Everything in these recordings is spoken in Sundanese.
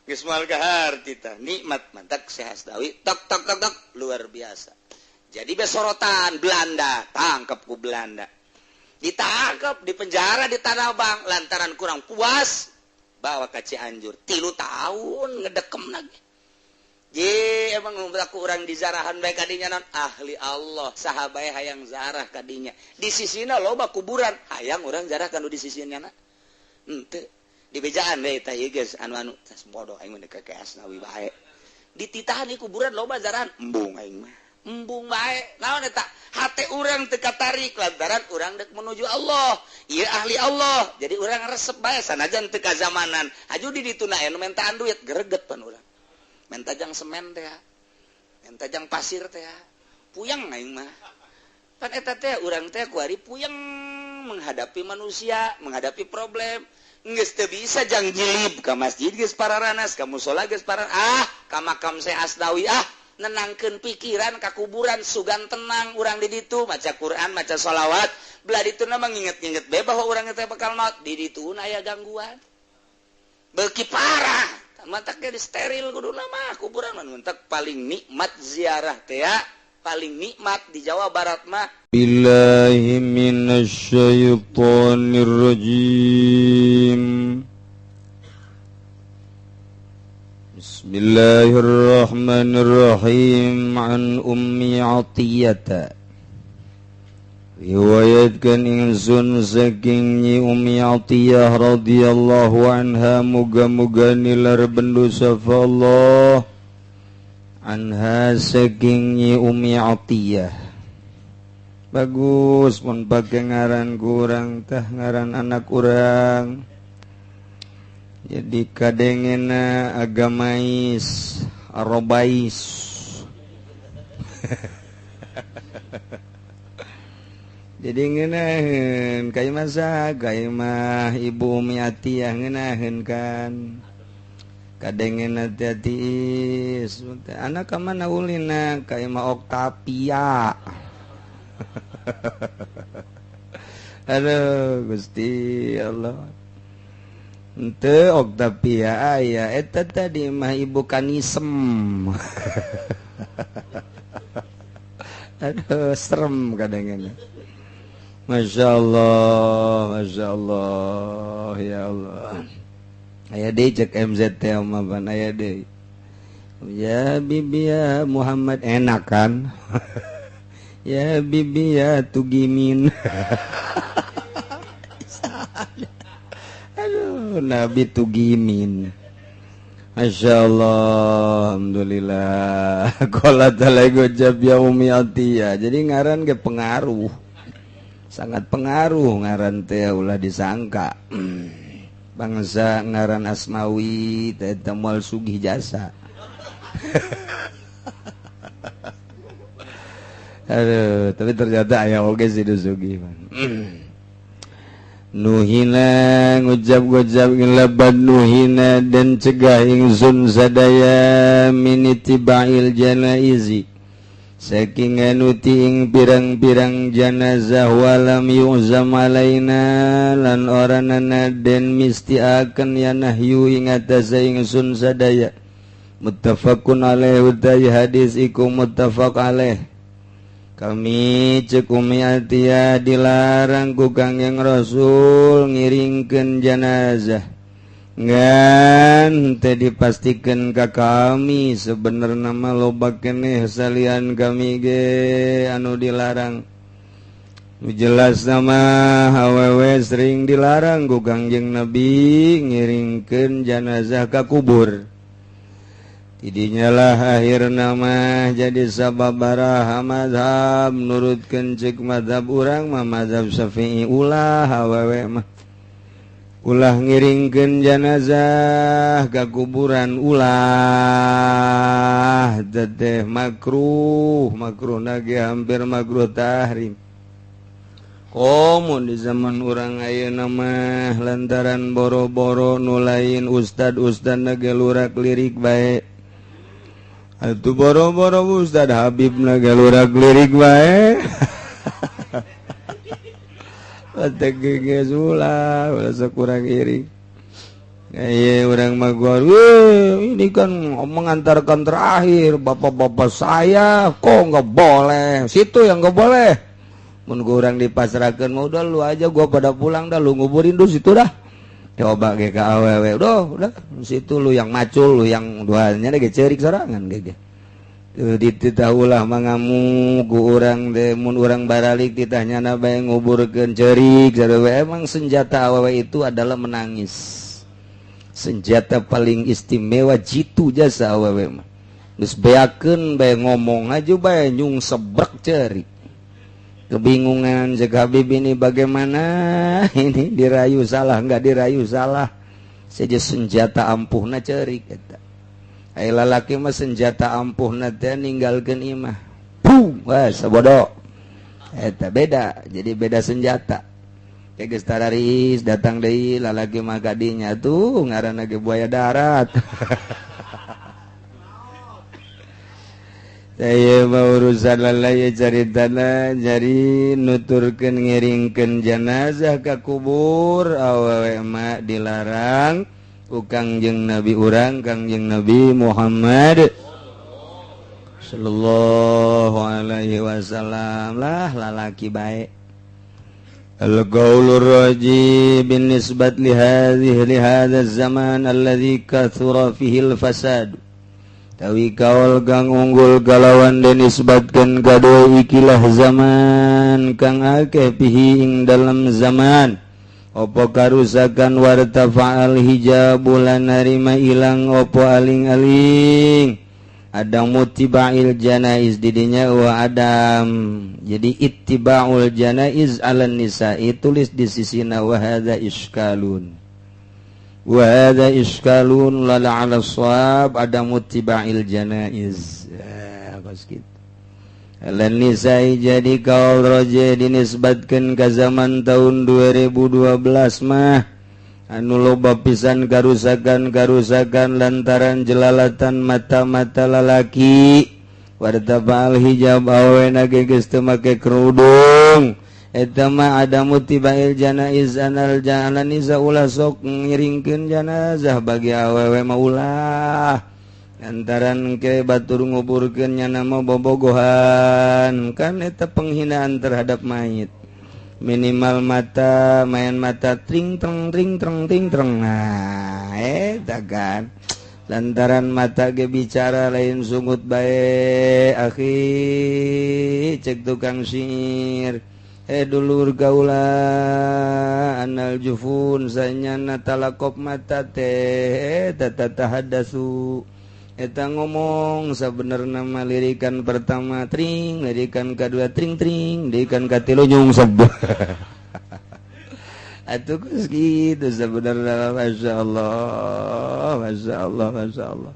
Geus moal kaharti tah nikmat mantak Syekh Asnawi tok tok tok tok luar biasa. Jadi besorotan Belanda, tangkap ku Belanda. Ditangkap di penjara di Tanah Abang lantaran kurang puas bawa ke Cianjur 3 tahun ngedekem lagi. Ye emang aku urang di zarahan bae kadinya non ahli Allah sahabat hayang zarah kadinya. Di sisina loba kuburan hayang urang zarah kan di sisina na. Henteu dibejaan we tah ieu geus anu-anu tas bodoh aing mah ka Asnawi bae. Dititahan di kuburan loba zarahan embung aing mah. Embung bae naon eta hate urang teu katarik lantaran urang dek menuju Allah ieu ahli Allah jadi urang resep bae sanajan teu kazamanan aju di ditu na anu mentaan duit greget pan urang menta jang semen teh menta jang pasir teh puyeng aing mah pan eta teh urang teh kuari puyeng menghadapi manusia menghadapi problem geus teu bisa jang jilib ka masjid geus pararanas ka musala geus pararanas ah ka makam Syekh Asnawi ah nenangkeun pikiran ka kuburan sugan tenang urang di ditu maca Quran maca sholawat belah ditu na menginget-inget bae bahwa urang teh bakal maut di ditu aya gangguan beuki parah mantak ge steril kuduna mah kuburan mah mantak paling nikmat ziarah teh ya paling nikmat di Jawa Barat mah. Billahi minasyaitonir rajim. Bismillahirrahmanirrahim. An Ummi Atiyata riwayatkan ingsun saking Nyi Ummi Atiyah radhiyallahu anha muga-muga nilar bendu sapa Allah anha saking Nyi Ummi Atiyah. Bagus mun pake ngaran kurang tah ngaran anak urang. Jadi kadengena agamais arobais. Jadi ngeunaheun ka imah saha ka imah Ibu Umi Atiyah ngeunaheun kan. Kadengena teh tiis anak ka mana ulina ka imah Octavia. Aduh Gusti Allah. Ente Octavia aya eta tadi mah ibu kanisem. Aduh serem kadang-kadang. Masya Allah, Masya Allah, ya Allah. Aya deui cek MZ teh mah pan aya deui. Ya bibi ya Muhammad enak kan. Ya bibi ya Tugimin. Aduh, Nabi Tugimin. Masya Allah, alhamdulillah. Qala ta'ala gojab ya Umi Atiyah. Jadi ngaran ge pengaruh. Sangat pengaruh ngaran teh ulah disangka. Bangsa ngaran Asmawi teh moal sugih jasa. Aduh, tapi ternyata aya oge sih sugih. Nuhina ngucap-ngucap ngelaban nuhina dan cegah ingsun sadaya minitiba'il janaizi saking nganuti ing pirang-pirang janazah walam yu'zam alaina lan oranana den mistiaken ya nahyu ing atase ingsun sadaya muttafaqun alaih utai hadis iku muttafaq alaih. Kami cek Umi Atiyah dilarang ku Kangjeng Rasul ngiringkeun janazah. Ngan teh dipastikan ka kami sebenarna mah loba keneh salian kami ge anu dilarang. Nu jelas nama awewe sering dilarang ku Kangjeng Nabi ngiringkeun janazah ka kubur. Tidinyalah akhir nama jadi sababaraha mazhab nurutkeun cek mazhab urang mah mazhab Syafi'i ulah awewe mah ulah ngiringkeun janazah ka kuburan ulah teteh makruh makruh nage hampir makruh tahrim. Komo di zaman urang ayeuna mah lantaran boro-boro nu lain ustad-ustad nage lurak lirik bae. Atuh boro-boro Ustad Habib naga lurak lirik bae. Batek geus ulah, ulah kurang iring. Iya orang mah ini kan mengantarkan terakhir bapak-bapak saya kok nggak boleh, situ yang nggak boleh. Mun gua orang dipasrahkan mau udah lu aja gua pada pulang dah lu nguburin dulu situ dah. Coba ge ka awewe udah situ lu yang macul lu yang duanya ge ceurik sorangan ge. Dititah ulah mangamuk ku urang teh mun urang baralik titahnya bae nguburkeun ceurik sarua. Emang senjata awewe itu adalah menangis. Senjata paling istimewa jitu jasa awewe mah. Geus beakeun bae ngomong aja bae nyung sebrek ceurik. Kebingungan cek Habib ini bagaimana ini dirayu salah enggak dirayu salah. Saja senjata ampuhna ceurik eta. Ai lalaki mah senjata ampuhna teh ninggalkeun imah. Pum, wah sabodo. Eta beda, jadi beda senjata. Geus tararis datang deui lalaki mah kadinya tuh ngaranna ge buaya darat. Saya mau urusan lalai caritana jari nuturkeun ngiringkeun jenazah ka kubur awewe mah dilarang ku Kangjeng Nabi urang Kangjeng Nabi Muhammad sallallahu alaihi wasallam lah lalaki bae. Al-qaulur raji bin nisbat li hadhihi li hadha zaman alladhi kathura fihi al-fasad. Tawi kaul kang unggul kalawan dinisbatkeun kadua ikilah zaman kang akeh pihi ing dalam zaman opo karusakan wartafa'al hijab lan narima ilang opo aling-aling adam muttiba'il janaiz didinya wa adam. Jadi ittiba'ul janaiz 'alan nisa'i tulis di sisina wa hadza iskalun. Wa hadza iskalun la 'ala shawab adam muttiba'il janaiz. Kos kitu. 'Alan nisa'i jadi kaul roje dinisbatkeun ka zaman tahun 2012 mah anu loba pisan karusakan-karusakan lantaran jelalatan mata-mata lalaki wartabal hijab awena ge geus teu make kerudung eta mah adamu tibail janaiz anal jananiza ulah sok ngiringkeun janazah bagi awewe mah ulah lantaran ke batur nguburkeun nyana mah bobogohan kan eta penghinaan terhadap mayit. Minimal mata main mata tring treng tring treng ting treng. Nah eta kan lantaran mata ge bicara lain sungut bae akhi cek tukang sihir dulur gaula anal jufun sanyana talakop mata teh tata tahaddasu eta ngomong sabenerna mah lirikan pertama tring, lirikan kedua tring tring, lirikan katilu nyung seb. Atuh geus kitu sabenerna masyaallah, masyaallah, masyaallah.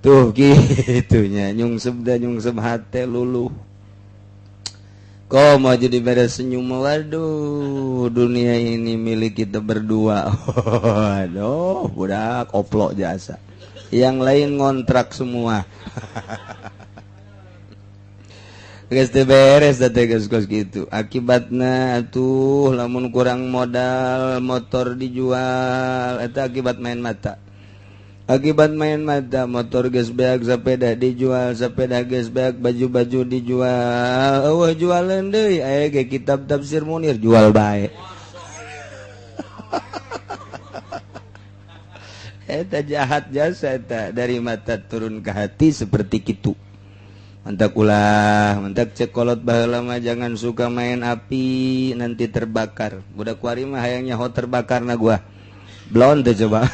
Tuh kitunya nyungsep da nyungsep hate luluh. Kok mau jadi beres senyum, waduh dunia ini milik kita berdua. Aduh, budak oplok jasa. Yang lain ngontrak semua. Geus teu beres da teh geus kos kitu. Akibatna atuh lamun kurang modal motor dijual eta akibat main mata. Akibat main mata motor geus beak, sepeda dijual, sepeda geus beak, baju-baju dijual. Eueuh jualan deui aya ge kitab tafsir Munir jual bae. Eta jahat jasa eta dari mata turun ke hati seperti kitu. Mantak ulah, mantak cekolot baheula mah jangan suka main api nanti terbakar. Budak kuari mah hayang nyaho terbakarna gua. Blon teh coba.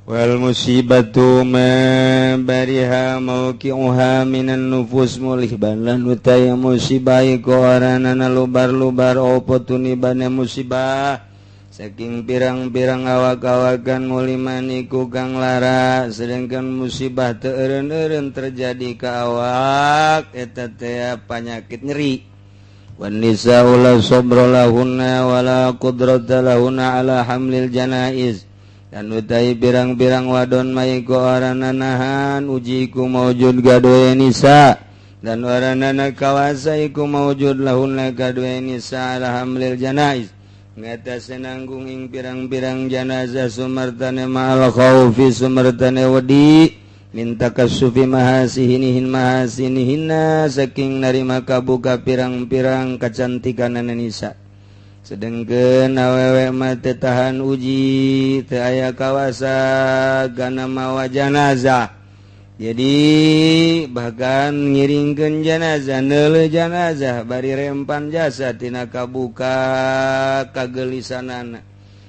Wal musibatu ma bariha mauqi'uha minan nufus mulihban lan utaya musibah iku aranana lubar-lubar opo tunibane musibah. Saking pirang-pirang awak-awakan mulimaniku kang lara sedangkan musibah teu eureun-eureun terjadi ka awak eta teh panyakit nyeri. Wan nisa'u la sabra lahunna wala qudrata lahunna ala hamlil janaiz. Dan utai pirang-pirang wadon maiku aranana nahan uji ku maujud gadoe nisa dan aranana kawasa iku maujud lahunna gadoe nisa ala hamlil janaiz. Ngatasi nanggung ing pirang-pirang janazah sumartane ma'al khaufi sumartane wedi minta kasufi mahasihinihin mahasinihinna saking narima kabuka pirang-pirang kecantikan nisa. Sedengkeun awewe mah teu tahan uji teu aya kawasa gana mawa janazah. Jadi bahkan ngiringkeun janazah neuleuh janazah bari rempan jasa tina kabuka kagelisanana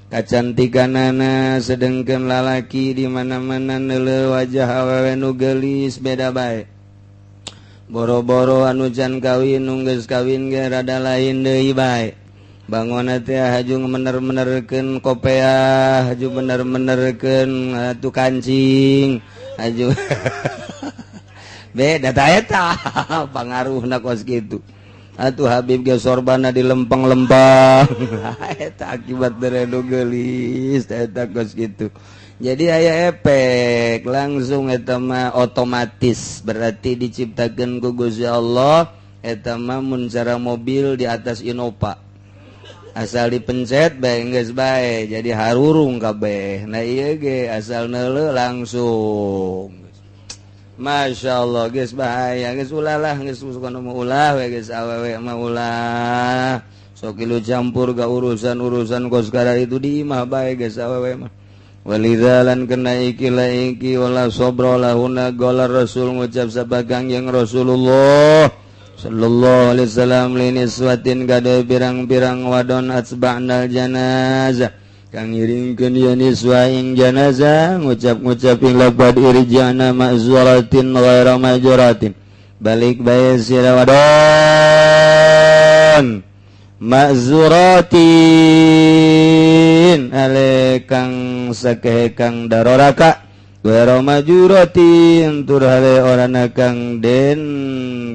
kacantikanana. Sedengkeun lalaki di mana-mana neuleuh wajah awewe nu geulis beda bae. Boro-boro anu can kawin nu geus kawin ge rada lain deui bae. Bangona teh haju mener-menerkeun kopeah, haju mener-menerkeun atuh kancing, haju beda ta eta pangaruhna kos kitu. Atuh Habib ge sorbana dilempeng-lempeng. Eta akibat deredo geulis eta kos kitu. Jadi aya efek langsung eta mah otomatis berarti diciptakeun ku Gusti Allah eta mah mun cara mobil di atas Innova. Asal dipencet bae geus bae jadi harurung kabeh. Nah ieu ge asal neuleuh langsung. Masya Allah geus bahaya geus ulah lah geus kono mah ulah we geus awewe mah ulah. Sok ilu campur ga urusan-urusan kos kadar itu di imah bae geus awewe mah. Walidzalan kena iki la iki wala sabra lahuna golar rasul ngucap sabagang yang Rasulullah sallallahu alaihi wasallam liniswatin gade pirang-pirang wadon atsba'nal janazah kang ngiringkeun ya niswa ing janazah ngucap-ngucap ing lapad irja'na ma'zuratin ghaira majuratin balik bae sira wadon ma'zuratin ale kang sakehe kang daroraka ghaira majuratin tur hale orana kang den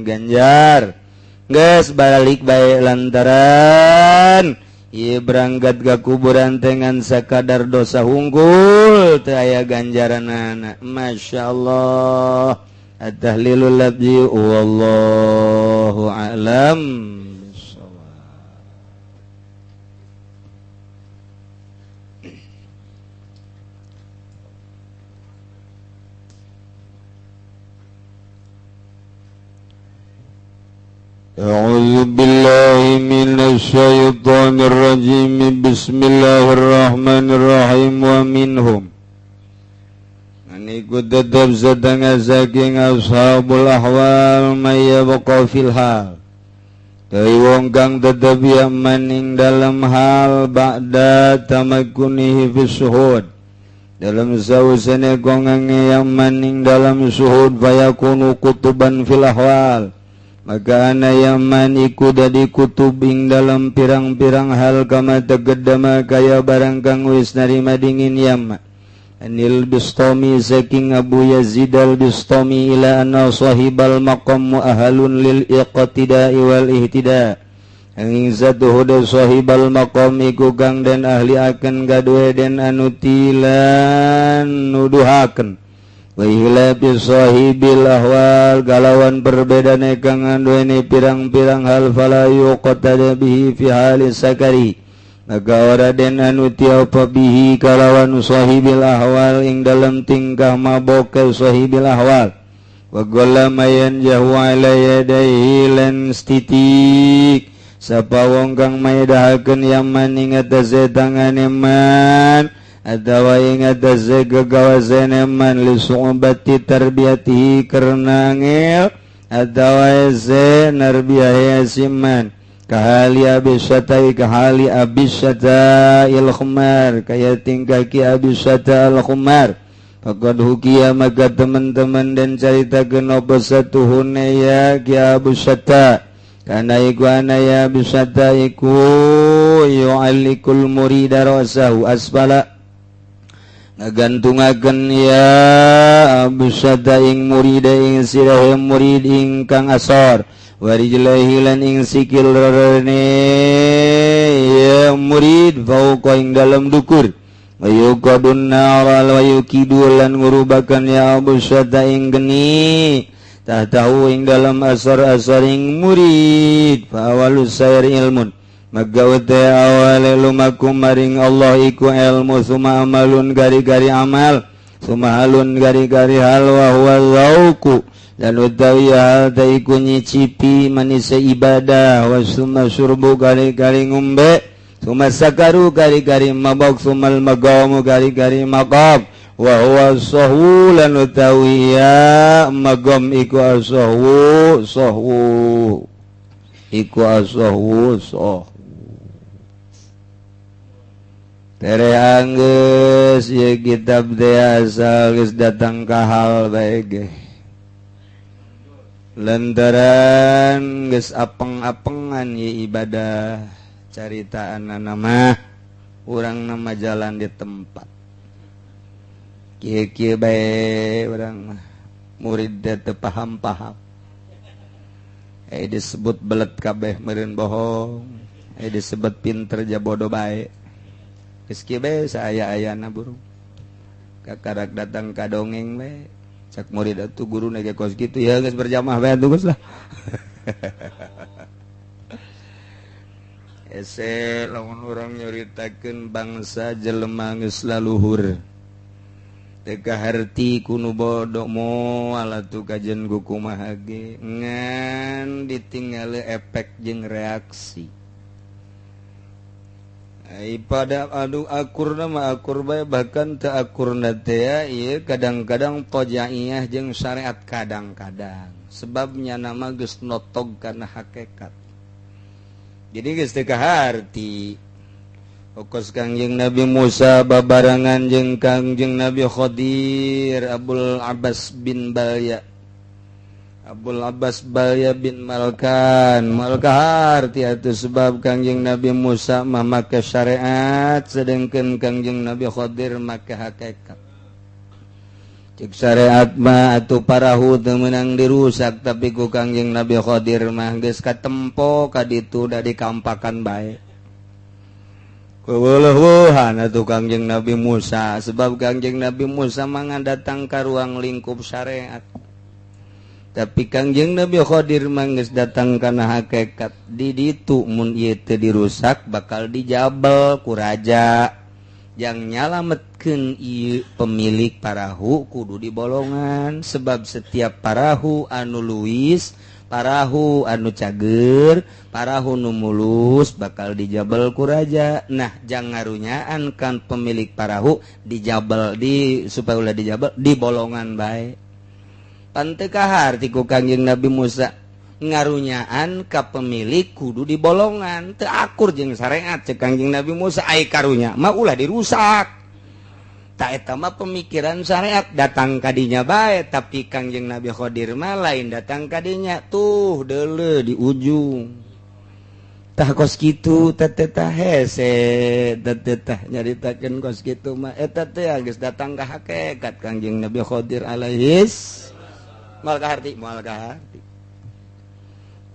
ganjar. Geus balik bae lantaran ieu berangkat ka kuburan dengan sakadar dosa hungkul teu aya ganjaranana. Masyaallah. At-tahlilul labdi wallahu a'lam. أعوذ بالله من الشيطان الرجيم بسم الله الرحمن الرحيم ومنهم Aniku tetap setengah saking ashabul ahwal mayabqa fil hal Dari wong kang tetep ya maning dalam hal ba'da tamakkunihi fi suhud dalam sausane kongange yang maning dalam suhud fayakunu kutuban fil ahwal maka ana yaman iku dadi kutubing dalam pirang-pirang hal kama tegedama kaya barang kang wis narima dingin yama anil bistami saking Abu Yazid al Bistami ila anna sahibal maqam muahalun lil iqtida'i wal ihtida angin satu huda sahibal maqam iku kang den ahli akan gaduhe den anu tilan nuduhaken wa ihlabi sahibil ahwal galawan perbedane kang anduweni pirang-pirang hal fala yuqtada bihi fi hali sakari maka ora den anu tiapa bihi kalawan sahibil ahwal ing dalam tingkah maboke sahibil ahwal wa gollama yanjahu ala yadayhi lan stitik sapa wong kang maedahakeun yaman ing atase tangane man atawa ing atase gagawasan man li su'bati tarbiyatihi karena angel atawa ese narbiyahe siman kahali abisatai kahali abisata il khumar kaya tingkah ki abisata al khumar faqad hukiya maka teman-teman dan carita kena satuhune ya ki abisata kana iku ana ya abisata iku yu'allikul murida ra'sahu asfala ngagantungaken ya abusada ing murid ing sirahe murid ingkang asor warijlaihi lan ing sikil rarane ya murid fauqa ing dalem dukur wayuqadun nara wa yukidu lan ngurubakan ya abusada ing geni tahtahu ing dalem asor-asor ing murid fa awalus sayr ilmun Maka utai awale lumaku maring Allah iku ilmu suma amalun gari-gari amal suma halun gari-gari hal wa huwa zauku dan utawi hal ta iku nyicipi manisa ibadah wa suma syurbu gari-gari ngombe suma sakaru gari-gari mabok sumal magamu gari-gari maqam wa huwa sahwu lan utawi ya magam iku asahwu sahwu iku asahwu sahwu tere anggeus ieu kitab teh asal geus datang ka hal bae ge lantaran geus apeng-apengan ieu ibadah caritaanna mah urang nama jalan di tempat kieu-kieu bae urang mah murid teh teu paham-paham disebut belet kabeh meureun bohong disebut pinter ja bodoh bae geus kieu bae saaya-ayana burung kakarak datang ka dongeng bae cak murid atuh guruna ge kos kitu ya geus berjamaah bae atuh geus lah. Ese lamun urang nyuritakeun bangsa jelema geus laluhur teu kaharti ku nu bodoh moal atuh kajen ku kumaha ge ngan ditinggal efek jeung reaksi. Ai pada aduh akurna mah akur bae bahkan teu akurna teh ieu kadang-kadang tojaiyah jeung syariat kadang-kadang sebabnya nama geus notog kana hakikat. Jadi geus teu kaharti. Okos Kangjeng Nabi Musa babarangan jeung Kangjeng Nabi Khadir Abul Abbas bin Balya Abul Abbas Balya bin Malkan Malkaharti atuh sebab Kangjeng Nabi Musa mah make syariat sedengkeun Kangjeng Nabi Khadir make hakikat. Cek syariat mah atuh parahu teu meunang dirusak tapi ku Kangjeng Nabi Khadir mah geus katempo ka ditu da dikampakan bae. Keweuleuhan atuh Kangjeng Nabi Musa sebab Kangjeng Nabi Musa mah datang ka ruang lingkup syariat tapi Kangjeng Nabi Khadir mah geus datang kana hakikat di ditu mun ieu teu dirusak bakal dijabel ku raja yang nyalametkeun ieu pemilik parahu kudu dibolongan sebab setiap parahu anu luwis parahu anu cager parahu nu mulus bakal dijabel ku raja. Nah jang ngarunyaan kan pemilik parahu dijabel di supaya ulah dijabel di bolongan bae pan teu kaharti ku Kangjeng Nabi Musa ngarunyaan ka pemilik kudu di bolongan teu akur jeung syariat cek Kangjeng Nabi Musa ai karunya mah ulah dirusak. Tak eta mah pemikiran syariat datang kadinya bae tapi Kangjeng Nabi Khadir mah lain datang kadinya tuh deuleu di ujung tah kos kitu teh teh hese teh teh nyaritakeun kos kitu mah eta teh geus datang ka hakikat Kangjeng Nabi Khadir alaihis moal kaharti moal kaharti.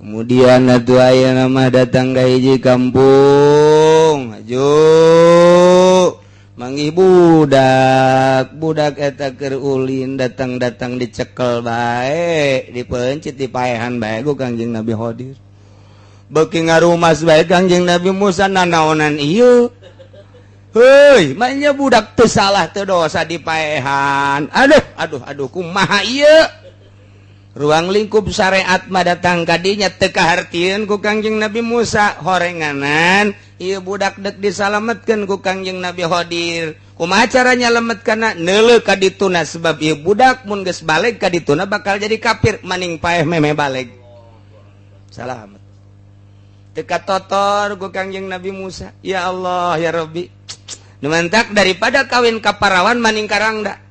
Kemudian atuh aya mah datang ka hiji kampung aju manggih budak budak eta keur ulin datang-datang dicekel bae dipencit dipaehan bae ku Kangjeng Nabi Khadir beuki ngarumas bae Kangjeng Nabi Musa nanaonan ieu heuy mah budak teu salah teu dosa dipaehan aduh aduh aduh kumaha ieu ruang lingkup syariat mah datang kadinya teu kahartieun ku Kangjeng Nabi Musa horenganan ieu budak dek disalametkeun ku Kangjeng Nabi Khadir kumaha cara nyalametkeunna neuleuh ka dituna sebab ieu budak mun geus baleg ka dituna bakal jadi kafir maning paeh meme baleg salamet teu katotor ku Kangjeng Nabi Musa ya Allah ya Rabbi nu mantak daripada kawin ka parawan maning karangda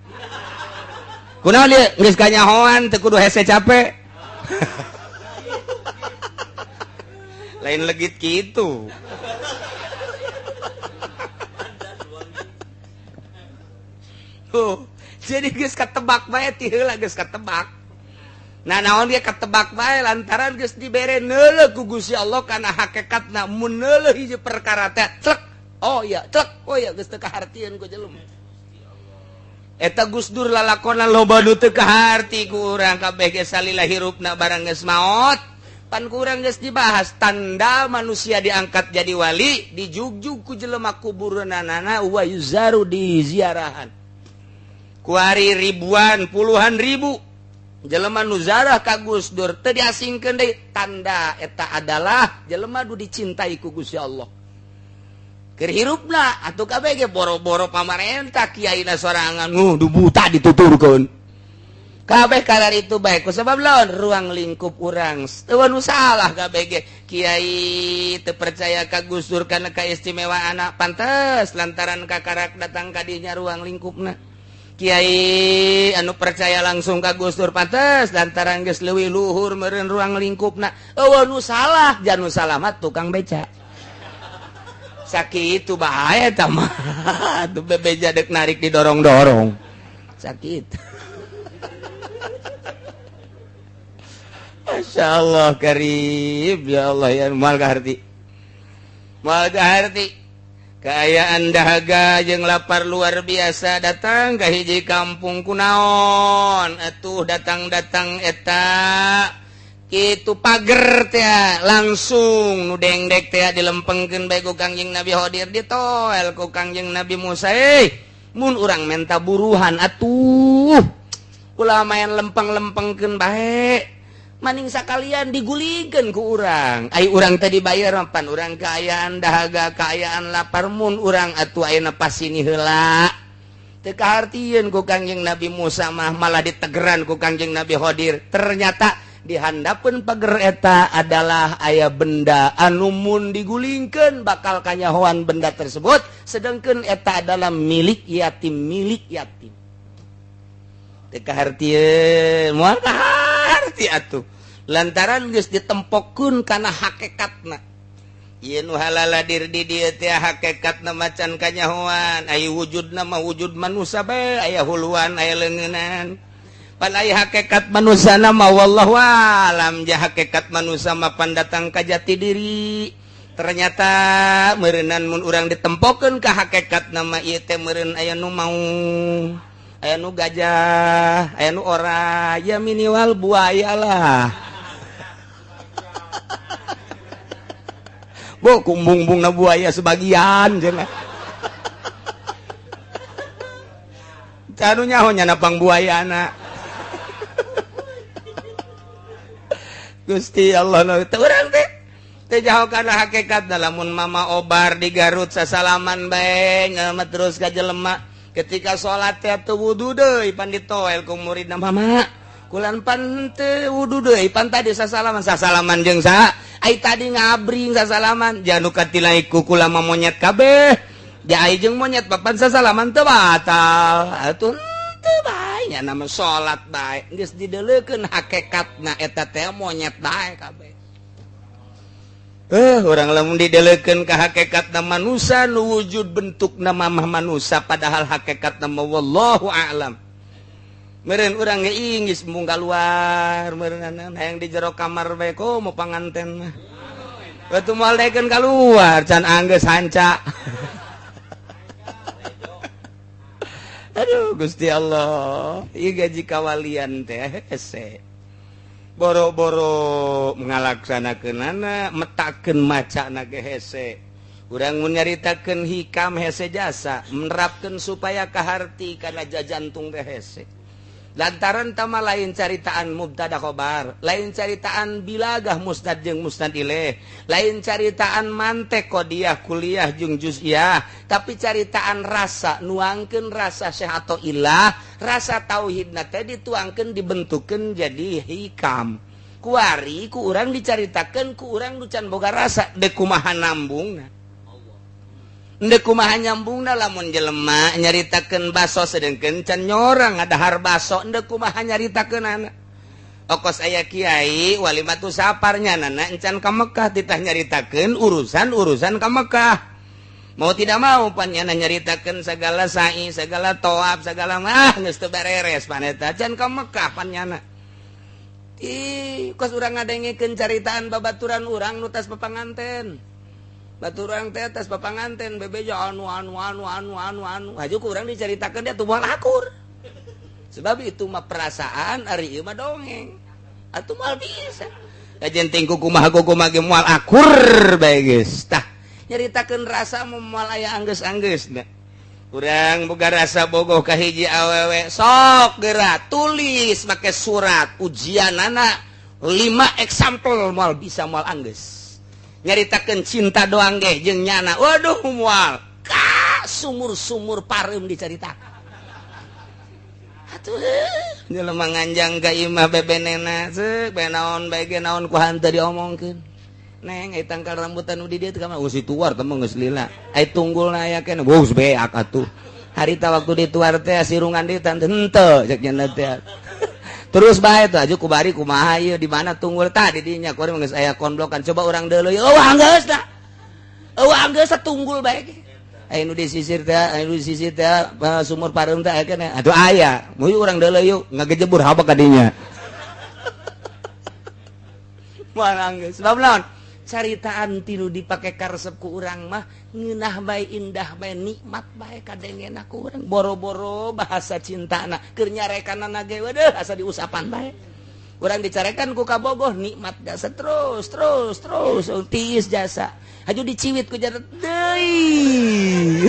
kunaon ieu geus kanyahoan teu kudu hese capek lain legit kitu. Tuh, jadi geus katebak bae ti heula geus katebak. Nah naon dia katebak bae lantaran geus dibere neuleuh ku Gusti Allah kana hakikatna mun neuleuh hiji perkara teh trek. Oh iya, trek. Oh iya geus teu kahartieun ku jelema. Eta Gus Dur lalakona loba nu teu kaharti ku urang kabeh ge salila hirupna barang geus maot. Pan kurang geus dibahas tanda manusia diangkat jadi wali dijugjug ku jelema kuburanana wa yuzaru di ziarahan. Kuari ribuan puluhan ribu jelema nu zarah ka Gus Dur teu diasingkeun deui tanda eta adalah jelema nu dicintai ku Gusti Allah. Keur hirupna atuh kabeh ge boro-boro pamarentah kiaina sorangan nu buta dituturkeun. Kabeh karar itu baik sebab lawan ruang lingkup urang teu nu salah kabeh ge kiai teu percaya ka Gus Dur kana kaistimewaanna pantes lantaran kakarak datang ka dinya ruang lingkupna. Kiai anu percaya langsung ka Gus Dur pantes lantaran geus leuwih luhur meureun ruang lingkupna. Eueuh nu salah jan nu salah mah tukang beca. Sakitu bae eta mah atuh bebeja deuk narik didorong-dorong. Sakit. Masya Allah karib ya Allah ya moal kaharti. Moal kaharti. Kaayaan dahaga jeung lapar luar biasa datang ka hiji kampung kunaon atuh datang-datang eta kitu pager teh langsung nu dengdek teh dilempengkeun bae ku Kangjeng Nabi Khodir ditoel ku Kangjeng Nabi Musa mun urang menta buruhan atuh ulah main lempeng-lempengkeun bae maning sakalian digulingkeun ku urang ai urang teh dibayar pan urang kaayaan dahaga kaayaan lapar mun urang atuh ayeuna pasini heula teu kahartieun ku Kangjeng Nabi Musa mah malah ditegeran ku Kangjeng Nabi Khodir ternyata di handapeun pager eta adalah aya benda anu mun digulingkeun bakal kanyahoan benda tersebut sedangkeun eta adalah milik yatim teu kahartieun moal kaharti atuh lantaran geus ditempokeun kana hakikatna ieu nu halaladir di dieu teh hakikatna macan kanyahoan aya wujudna mah wujud manusa bae aya huluan aya leungeunnan pan aya hakikat manusa mah wallahu alam ja hakikat manusa mah pandatang ka jati diri ternyata meureunnan mun urang ditempokeun ka hakikat nama ieu teh meureun aya nu maung aya nu gajah aya nu ora ya minimal buaya lah bo kumbung-bungna buaya sebagian cenah anu nyaho nya napang buayana Gusti Allah teu urang teh teu jaho kana hakikat lamun mama obar di Garut sasalaman bae ngemet terus ka jelema ketika salat teh teu wudu deui pan ditoel ku muridna mama kulan pan teu wudu deui pan tadi sasalaman sasalaman jeung saha ai tadi ngabring sasalaman janu katilai ku kula mah monyet kabeh ja ai jeung monyet papan sasalaman teu batal atuh teu bae nya nama salat bae geus dideleukeun hakikatna eta teh monyet bae kabeh urang lamun dideleukeun ka hakikatna manusa nu wujud bentukna mamah manusa padahal hakikatna mah wallahu a'lam meureun urang ge inggis mung kaluar meureunana hayang di jero kamar bae komo panganten mah batu moal daekeun kaluar can anggeus hanca. Aduh Gusti Allah ieu gaji kawalian teh hese boro-boro ngalaksanakeunana metakeun macana ge hese urang mun nyaritakeun hikam hese jasa menerapkeun supaya kaharti kana jajantung teh hese lantaran tama lain caritaan mubtada khobar lain caritaan bilagah musnad jeung musnad ilaih lain caritaan mantek qodiah kuliah jeung juz'iyah tapi caritaan rasa nuangkeun rasa syekh atau ilah rasa tauhidna teh dituangkeun dibentukeun jadi hikam kuari ku urang dicaritakeun ku urang nu can boga rasa deuk kumaha nambungna Ndek kumaha nyambungna lamun jelema nyaritakeun baso sedengkeun can nyorang ngadahar baso ndek kumaha nyaritakeunana okos aya kiai walimatu sapar nyanana encan ka Mekah titah nyaritakeun urusan-urusan ka Mekah mau tidak mau pan nyana nyaritakeun segala sa'i segala tawaf segala mah geus teu bereres pan eta can ka Mekah pan nyana ih kos urang ngadengekeun caritaan babaturan urang nu tas papanganten baturang teh atas papanganten bebeja anu anu anu anu anu anu haju ku urang dicaritakeun dia tuh moal akur sebab itu mah perasaan ari ieu mah dongeng atuh moal bisa Kajen tingku kumaha kumaha ge moal akur bae geus. Tah, nyaritakeun rasa moal aya anggeus-anggeusna. Urang boga rasa bogoh ka hiji awewe, sok geura tulis make surat ujianana 5 example moal bisa moal anggeus. Nyaritakeun cinta doang ge jeung nyana. Waduh moal. Ka sumur-sumur pareum dicaritakeun. Atuh jelema nganjang ka imah bebenena seuk bae naon bae ge naon ku hanteu diomongkeun. Neng ai tangkal rambutan nu di dieu teh ka mah geus dituar teh mah geus lila. Ai tunggulna aya keneh geus beak atuh. Harita waktu dituar teh sirungan deui teh henteu cek nya teh. Terus bae teh aju kubari kumaha ieu di mana tunggul tah di dinya kuari mah geus aya konblokan coba urang deuleu eueuh anggeus tah. Eueuh anggeus tunggul bae ge. Aya nu disisir teh, aya nu disisir teh sumur pareum teh aya keneh. Aduh aya, moy urang deuleu yuk ngagejebur haba ka dinya. Moal anggeus. Sebab naon? Caritaan tilu dipake karesep ku urang mah ngeunah bae indah bae nikmat bae kadengena ku urang. Boro-boro bahasa cintana keur nyarekanana ge waduh asa diusapan bae. Urang dicarekan ku kabogoh nikmat jasa terus terus terus tiis jasa. Haju diciwit ku jarat deui.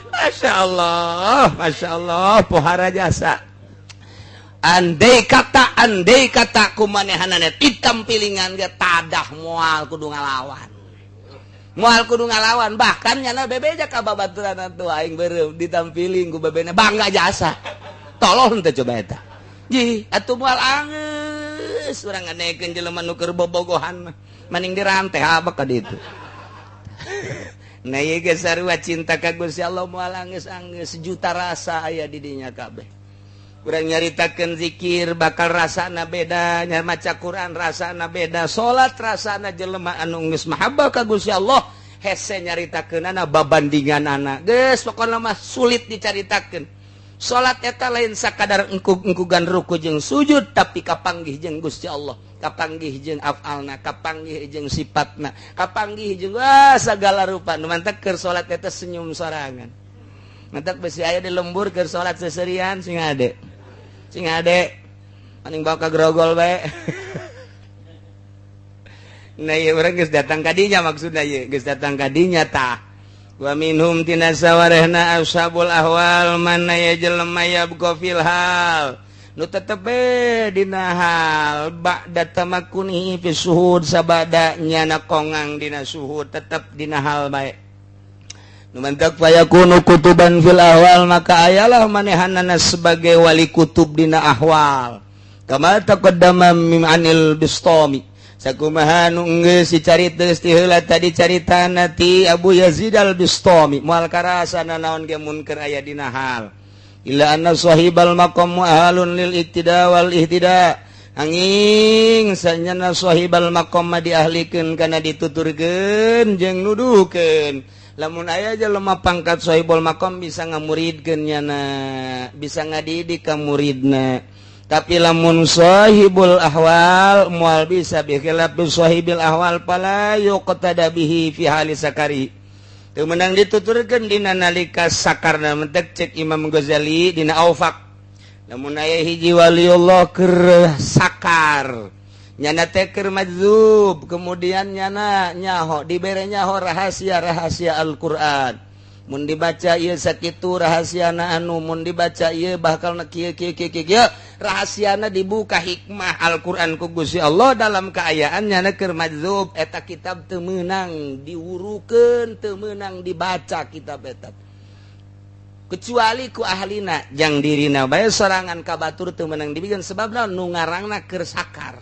Masya Allah pohara jasa. Andai kata kumanehanana ditampilingan ge tadah moal kudu ngalawan. Moal kudu ngalawan bahkan nyana bebeja ka babaturan atuh aing beureum ditampiling ku bebena bangga jasa. Tolong teh coba eta. Ji atuh moal anggeus urang nganekeun jelema nu keur bobogohan mah maning dirante habek ka ditu. Nah ieu ge sarua cinta ka Gusti Allah moal anggeus-anggeus sejuta rasa aya di dinya kabeh. Urang nyaritakeun zikir bakal rasana beda, nya maca Quran rasana beda, salat rasana jelema anu geus mahabbah ka Gusti Allah hese nyaritakeunana babandinganana. Geus pokona mah sulit dicaritakeun. Salat eta lain sakadar engkug-engkugan ruku jeung sujud tapi kapanggih jeung Gusti Allah, kapanggih jeung afalna, kapanggih jeung sifatna, kapanggih jeung wah sagala rupa. Nu mantak keur salat eta senyum sorangan. Mantak besi aya di lembur keur salat seserian sing ade. Sing ade maning bawa ka grogol bae. Nah ieu urang geus datang ka dinya maksudna ieu, geus datang ka dinya tah. Wa minhum tina sawarehna ashabul ahwal man ya jelema yabqa fil hal nu tetep dina hal ba'da tamakkunihi fi suhud sabada nyana kongang dina suhud tetep dina hal bae. Nu mantak fayakunu kutuban fil ahwal maka ayalah manehanana sebagai wali kutub dina ahwal kama taqaddama min anil bistami sakumaha nu geus dicarita geus ti heula tadi caritana ti Abu Yazid al-Bistami moal karasana naon ge mun keur aya dina hal illa anna sahibal maqam mu'alun lil iktida wal ihtida anging sanyana sahibal maqam mah diahlikeun kana dituturkeun jeung nuduhkeun lamun aya jelema pangkat sahibul maqam bisa ngamuridkeun nyana bisa ngadidik ka muridna. Tapi lamun sahibul ahwal moal bisa bi khilaf sahibil ahwal fala yuqtada bihi fi hali sakari. Teu meunang dituturkeun dina nalika sakarna mentek cek Imam Ghazali dina Aufaq. Lamun aya hiji waliullah keur sakar nyana teh keur majzub kemudian nyana nyaho dibere nyaho rahasia-rahasia Al-Qur'an. Mun dibaca ieu sakitu rahasiana anu mun dibaca ieu bakal na kieu kieu kieu kieu rahasiana dibuka hikmah Al-Qur'an ku Gusti Allah dalam kaayaan nyana keur majzub eta kitab teu meunang diwurukeun teu meunang dibaca kitab eta kecuali ku ahlina jang dirina bae sorangan ka batur teu meunang dibikeun sebab naon nu ngarangna keur sakar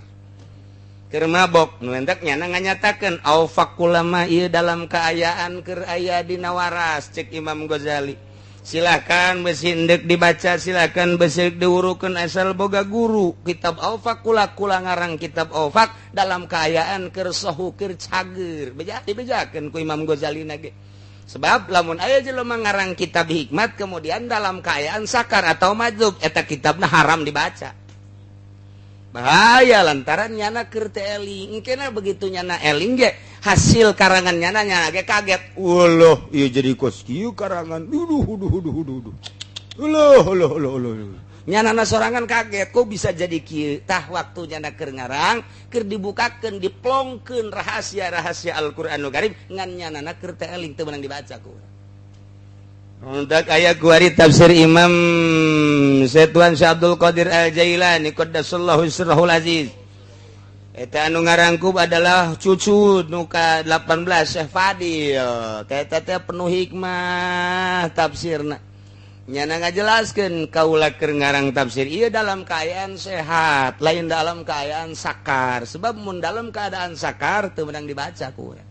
keur mabok nu entek nyana nganyatakeun aufaqulama ieu dalam kaayaan keur aya dina waras cek Imam Ghazali silakan besi endek dibaca silakan besi diurukeun asal boga guru kitab aufaq kula-kula ngarang kitab aufaq dalam kaayaan keur sohu keur cager beja dibejakeun ku Imam Ghazali na ge sebab lamun aya jelema ngarang kitab hikmat kemudian dalam kaayaan sakar atau majzub eta kitabna haram dibaca. Bahaya lantaran nyana keur teu eling. Engkena begitu nyana eling ge hasil karangan nyana nyana ge kaget. Walah, ieu jadi kos kieu karangan. Duduh duduh duduh duduh. Uloh uloh uloh uloh. Nyanana sorangan kaget kok bisa jadi kieu tah waktu nyana keur ngarang keur dibukakeun diplongkeun rahasia-rahasia Al-Qur'anul Karim ngan nyanana keur teh eling teu meunang dibaca ku urang. Untuk aya kuari tafsir Imam Syekh Syekh Abdul Qadir Al-Jailani qaddasallahu sirrahul aziz. Eta anu ngarangkub adalah cucu nu ka 18 Syekh Fadil. Eta teh penuh hikmah tafsirna. Nyana ngajelaskeun kaula keur ngarang tafsir ieu dalam keadaan sehat, lain dalam keadaan sakar. Sebab mun dalam keadaan sakar teu meunang dibaca ku urang.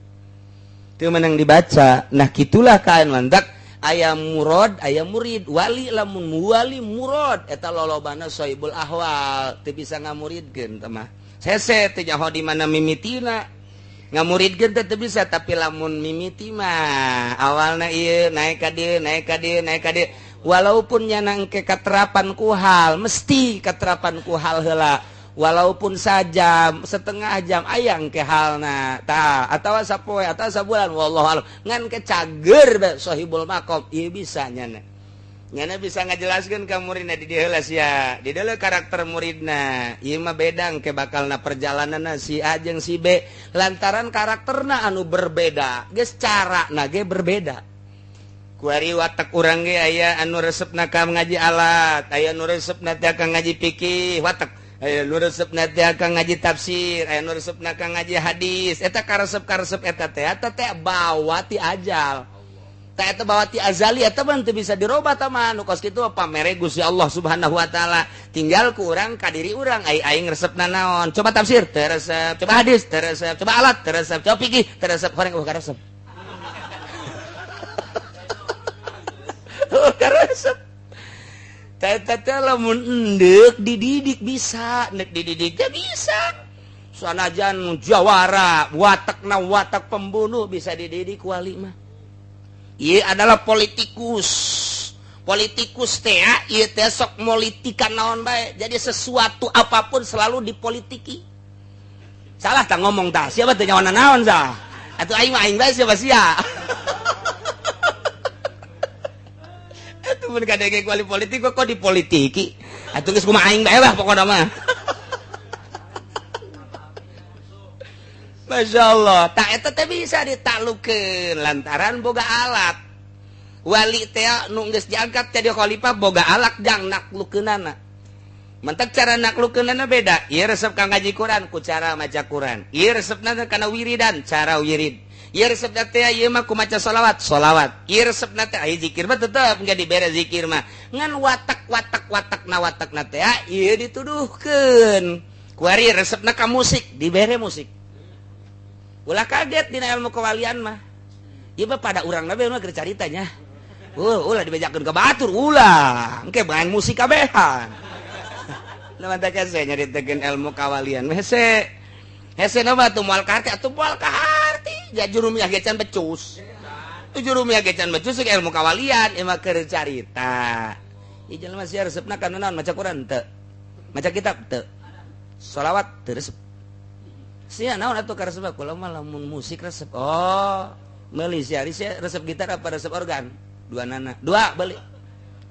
Teu meunang dibaca. Nah kitulah kaen lantak aya murad, aya murid. Wali lamun wali murad eta lolobana sohibul ahwal, teu bisa ngamuridkeun teh mah. Hese teu nyaho di mana mimitina. Ngamuridkeun teh teu bisa, tapi lamun mimiti mah awalna ieu naik ka dieu, naik ka dieu, naik ka dieu. Walaupun nyana engke katerapan ku hal, mesti katerapan ku hal heula. Walaupun sajam, setengah jam aya engke halna. Tah, atawa sapoe atawa sabulan wallahu alam. Ngan ke cager bae sahibul maqam ieu bisa nyana. Nyana bisa ngajelaskeun ka muridna di dieu heula sia. Di dieu karakter muridna. Ieu mah beda engke bakalna perjalananna si A jeung si B lantaran karakterna anu berbeda, geus carana ge berbeda. Kuari watak urang ge aya anu resepna ka ngaji alat, aya anu resepna teh ka ngaji fikih, watak aya anu resepna teh ka ngaji tafsir, aya anu resepna ka ngaji hadis. Eta karesep-karesep eta teh, eta teh bawa ti ajal. Tah eta bawa ti azali eta mah teu bisa dirobah tah mah nu kos kitu pamere Gusti Allah Subhanahu wa taala. Tinggal ku urang ka diri urang ai aing resepna naon. Coba tafsir teu resep, coba hadis teu resep, coba alat teu resep, coba fikih teu resep, horeng eueuh karesep. Karesep. Teh teh lamun endek dididik bisa, endek dididik teh bisa. Sanajan jawara, watakna watak pembunuh bisa dididik wali mah. Ieu adalah politikus. Politikus teh ieu teh sok molitikan naon bae. Jadi sesuatu apapun selalu dipolitiki. Salah tah ngomong tah, siapa teh nyawana naon sah? Atuh aing mah aing bae siapa sia. Atuh mun kadenge ku ahli politik kok dipolitiki. Atuh geus kumaha aing bae lah pokona mah. Masya Allah, tak eta teh bisa ditaklukeun lantaran boga alat. Wali teh nu geus diangkat jadi khalifah boga alat jang naklukeunana. Mentek cara naklukeunana beda. Ieu resep ka ngaji Quran ku cara maca Quran. Ieu resepna kana wiridan, cara wirid. Ieu resepna teh ieu mah ku maca sholawat, sholawat. Ieu resepna teh aya zikir mah tetep enggak dibere zikir mah. Ngan watak-watak watakna watakna teh ieu dituduhkeun. Kuari resepna ka musik, dibere musik. Ulah kaget dina ilmu kewalian mah. Ieu mah pada urang nabe mah keur caritanya. Ulah dibejakeun ka batur ulah. Engke main musik kabehan. Nah mantap hese nyaritakeun ilmu kawalian. Hese. Hese na mah atuh moal kaharti atuh moal kaharti. Ja jurumiah ge can becus. Tu jurumiah ge can becus ilmu kawalian ieu mah keur carita. Ieu jelema sia resepna kana naon maca Quran teu. Maca kitab teu. Sholawat teu resep. Sia naon atuh karesep kula mah lamun musik resep. Oh, meuli sia resep gitar apa resep organ? Dua nana. Dua beli.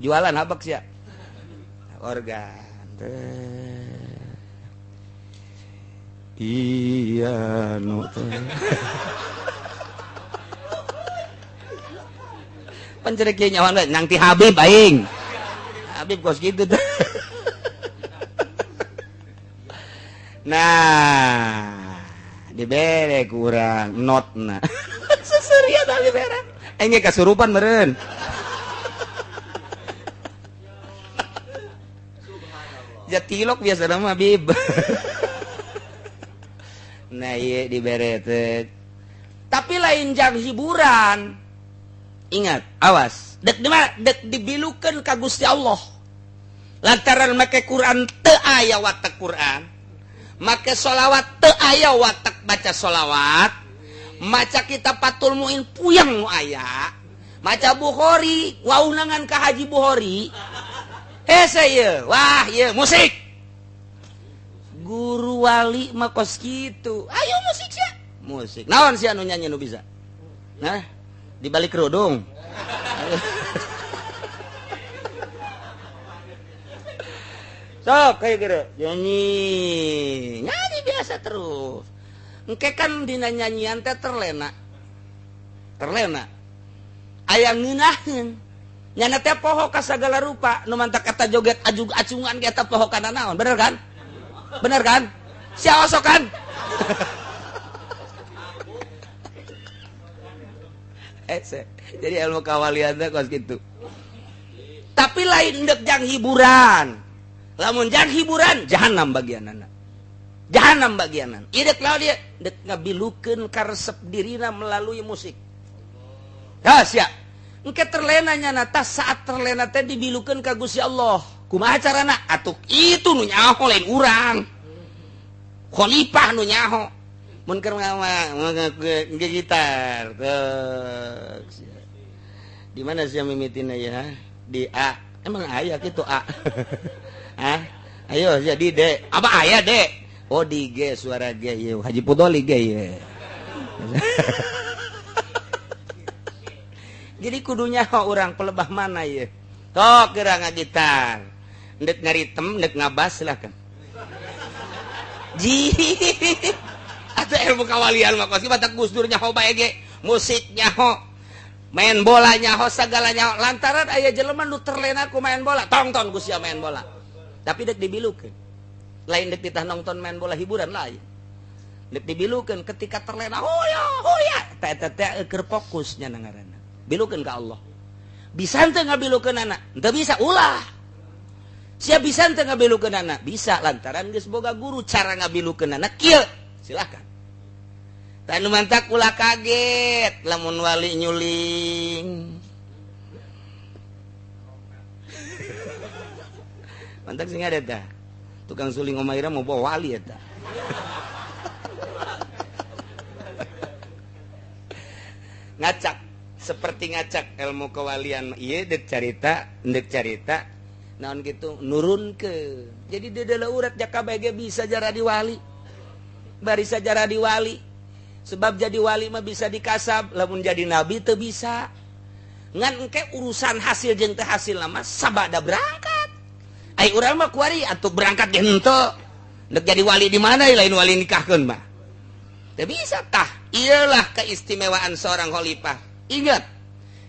Jualan habak sia. Organ. Iya nu teh. Pancerek kieu nyawan bae nang ti Habib aing. Habib kos kitu teh. Nah, dibere kurang notna. Seserian dibere. Aing ge kasurupan meureun. Jatilok biasa nama Habib. Nah, ieu dibere teh. Tapi lain jang hiburan. Ingat, awas. Dek di mana? Dek dibilukeun ka Gusti Allah. Lantaran make Quran teu aya watak Quran. Make sholawat teu aya watak baca sholawat. Maca kitab Fathul Muin puyeng nu aya. Maca Bukhari, waunangan ka Haji Bukhari. Hese ieu, wah ieu musik. Guru wali mah kos kitu. Ayo musik sia. Musik. Naon sia nu nyanyi nu bisa? Nah, di balik kerudung. Sok kayak gitu nyanyi nyanyi biasa terus. Engke kan dina nyanyian teh terlena terlena aya ngeunaheun nyana teh poho ka sagala rupa nu mantak eta joget ajug acungan ge eta poho kana naon, bener kan? Bener kan? Sia osok kan? Jadi ilmu kawalian teh kos kitu. Tapi lain ndek jang hiburan. Lamun jang hiburan jahanam bagianana. Jahanam bagianana. Idek lawan dia dek ngabilukeun karesep dirina melalui musik. Ya sia. Engke terlena nyana tas saat terlena teh dibilukeun ka Gusti Allah. Kumaha carana? Atuh itu nu nyaho lain urang. Khalifah nu nyaho. Mun keur gitar. Di mana sih mimitina ya? Di A. Emang aya kitu A. Ah, ayo jadi D. Apa aya D? Oh di G suara G ieu. Haji Pudoli G ieu. Jadi kudunya orang pelebah mana ieu? Tok geura ngagitar. Ndek ngaritem, ndek ngabas silakan. Ji. Atuh ilmu kawalian mah kos batak Gus Dur nyaho bae ge, musik nyaho, main bola nyaho, sagala nyaho. Lantaran aya jelema nu terlena ku main bola, tongton ku sia main bola. Tapi dek dibilukeun. Lain dek titah nonton main bola hiburan lain. Dek dibilukeun ketika terlena, hoya hoya, teh teh teh keur fokus nya ngaranna. Bilukeun ka Allah. Bisa henteu ngabilukeun anak? Henteu bisa, ulah. Sia bisa henteu ngabilukeun anak? Bisa lantaran geus boga guru cara ngabilukeun anak kieu. Silakan. Tanu mantak ulah kaget lamun wali nyuling. Mantak sing ada tah. Tukang suling Omaira mau bawa wali eta. Ngacak seperti ngacak ilmu kewalian ieu deuk carita naon kitu nurun ke. Jadi deudeuh urat jaka bae ge bisa jaradi wali. Barisa jaradi wali. Sebab jadi wali mah bisa dikasab, lamun jadi nabi teu bisa. Ngan engke urusan hasil jeung teu hasil mah sabada berangkat. Ai urang mah kuari atuh berangkat ge henteu. Ndek jadi wali di mana lain wali nikahkeun mah. Teu bisa tah. Iyalah keistimewaan seorang khalifah. Ingat,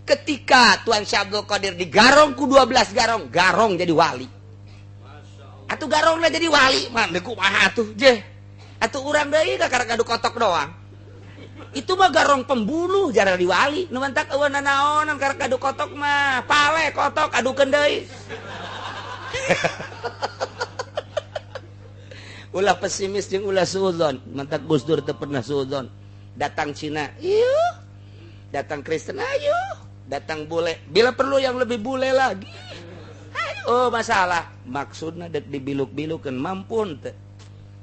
ketika Tuan Syekh Abdul Qadir digarong ku 12 garong, garong jadi wali. Atuh garongna jadi wali, mah deuk kumaha atuh jeh. Atuh urang deui kakara ngadu kotok doang. Itu mah garong pembunuh jarang di wali. Nu mantak eueuh nanaonan karek adu kotok mah, pale kotok adukeun deui. Ulah pesimis jeung ulah suudzon. Mantak Gus Dur teu pernah suudzon. Datang Cina, ieu. Datang Kristen, ayo. Datang bule, bila perlu yang lebih bule lagi. Ayo, oh masalah. Maksudna dek dibiluk-bilukeun mampu teu.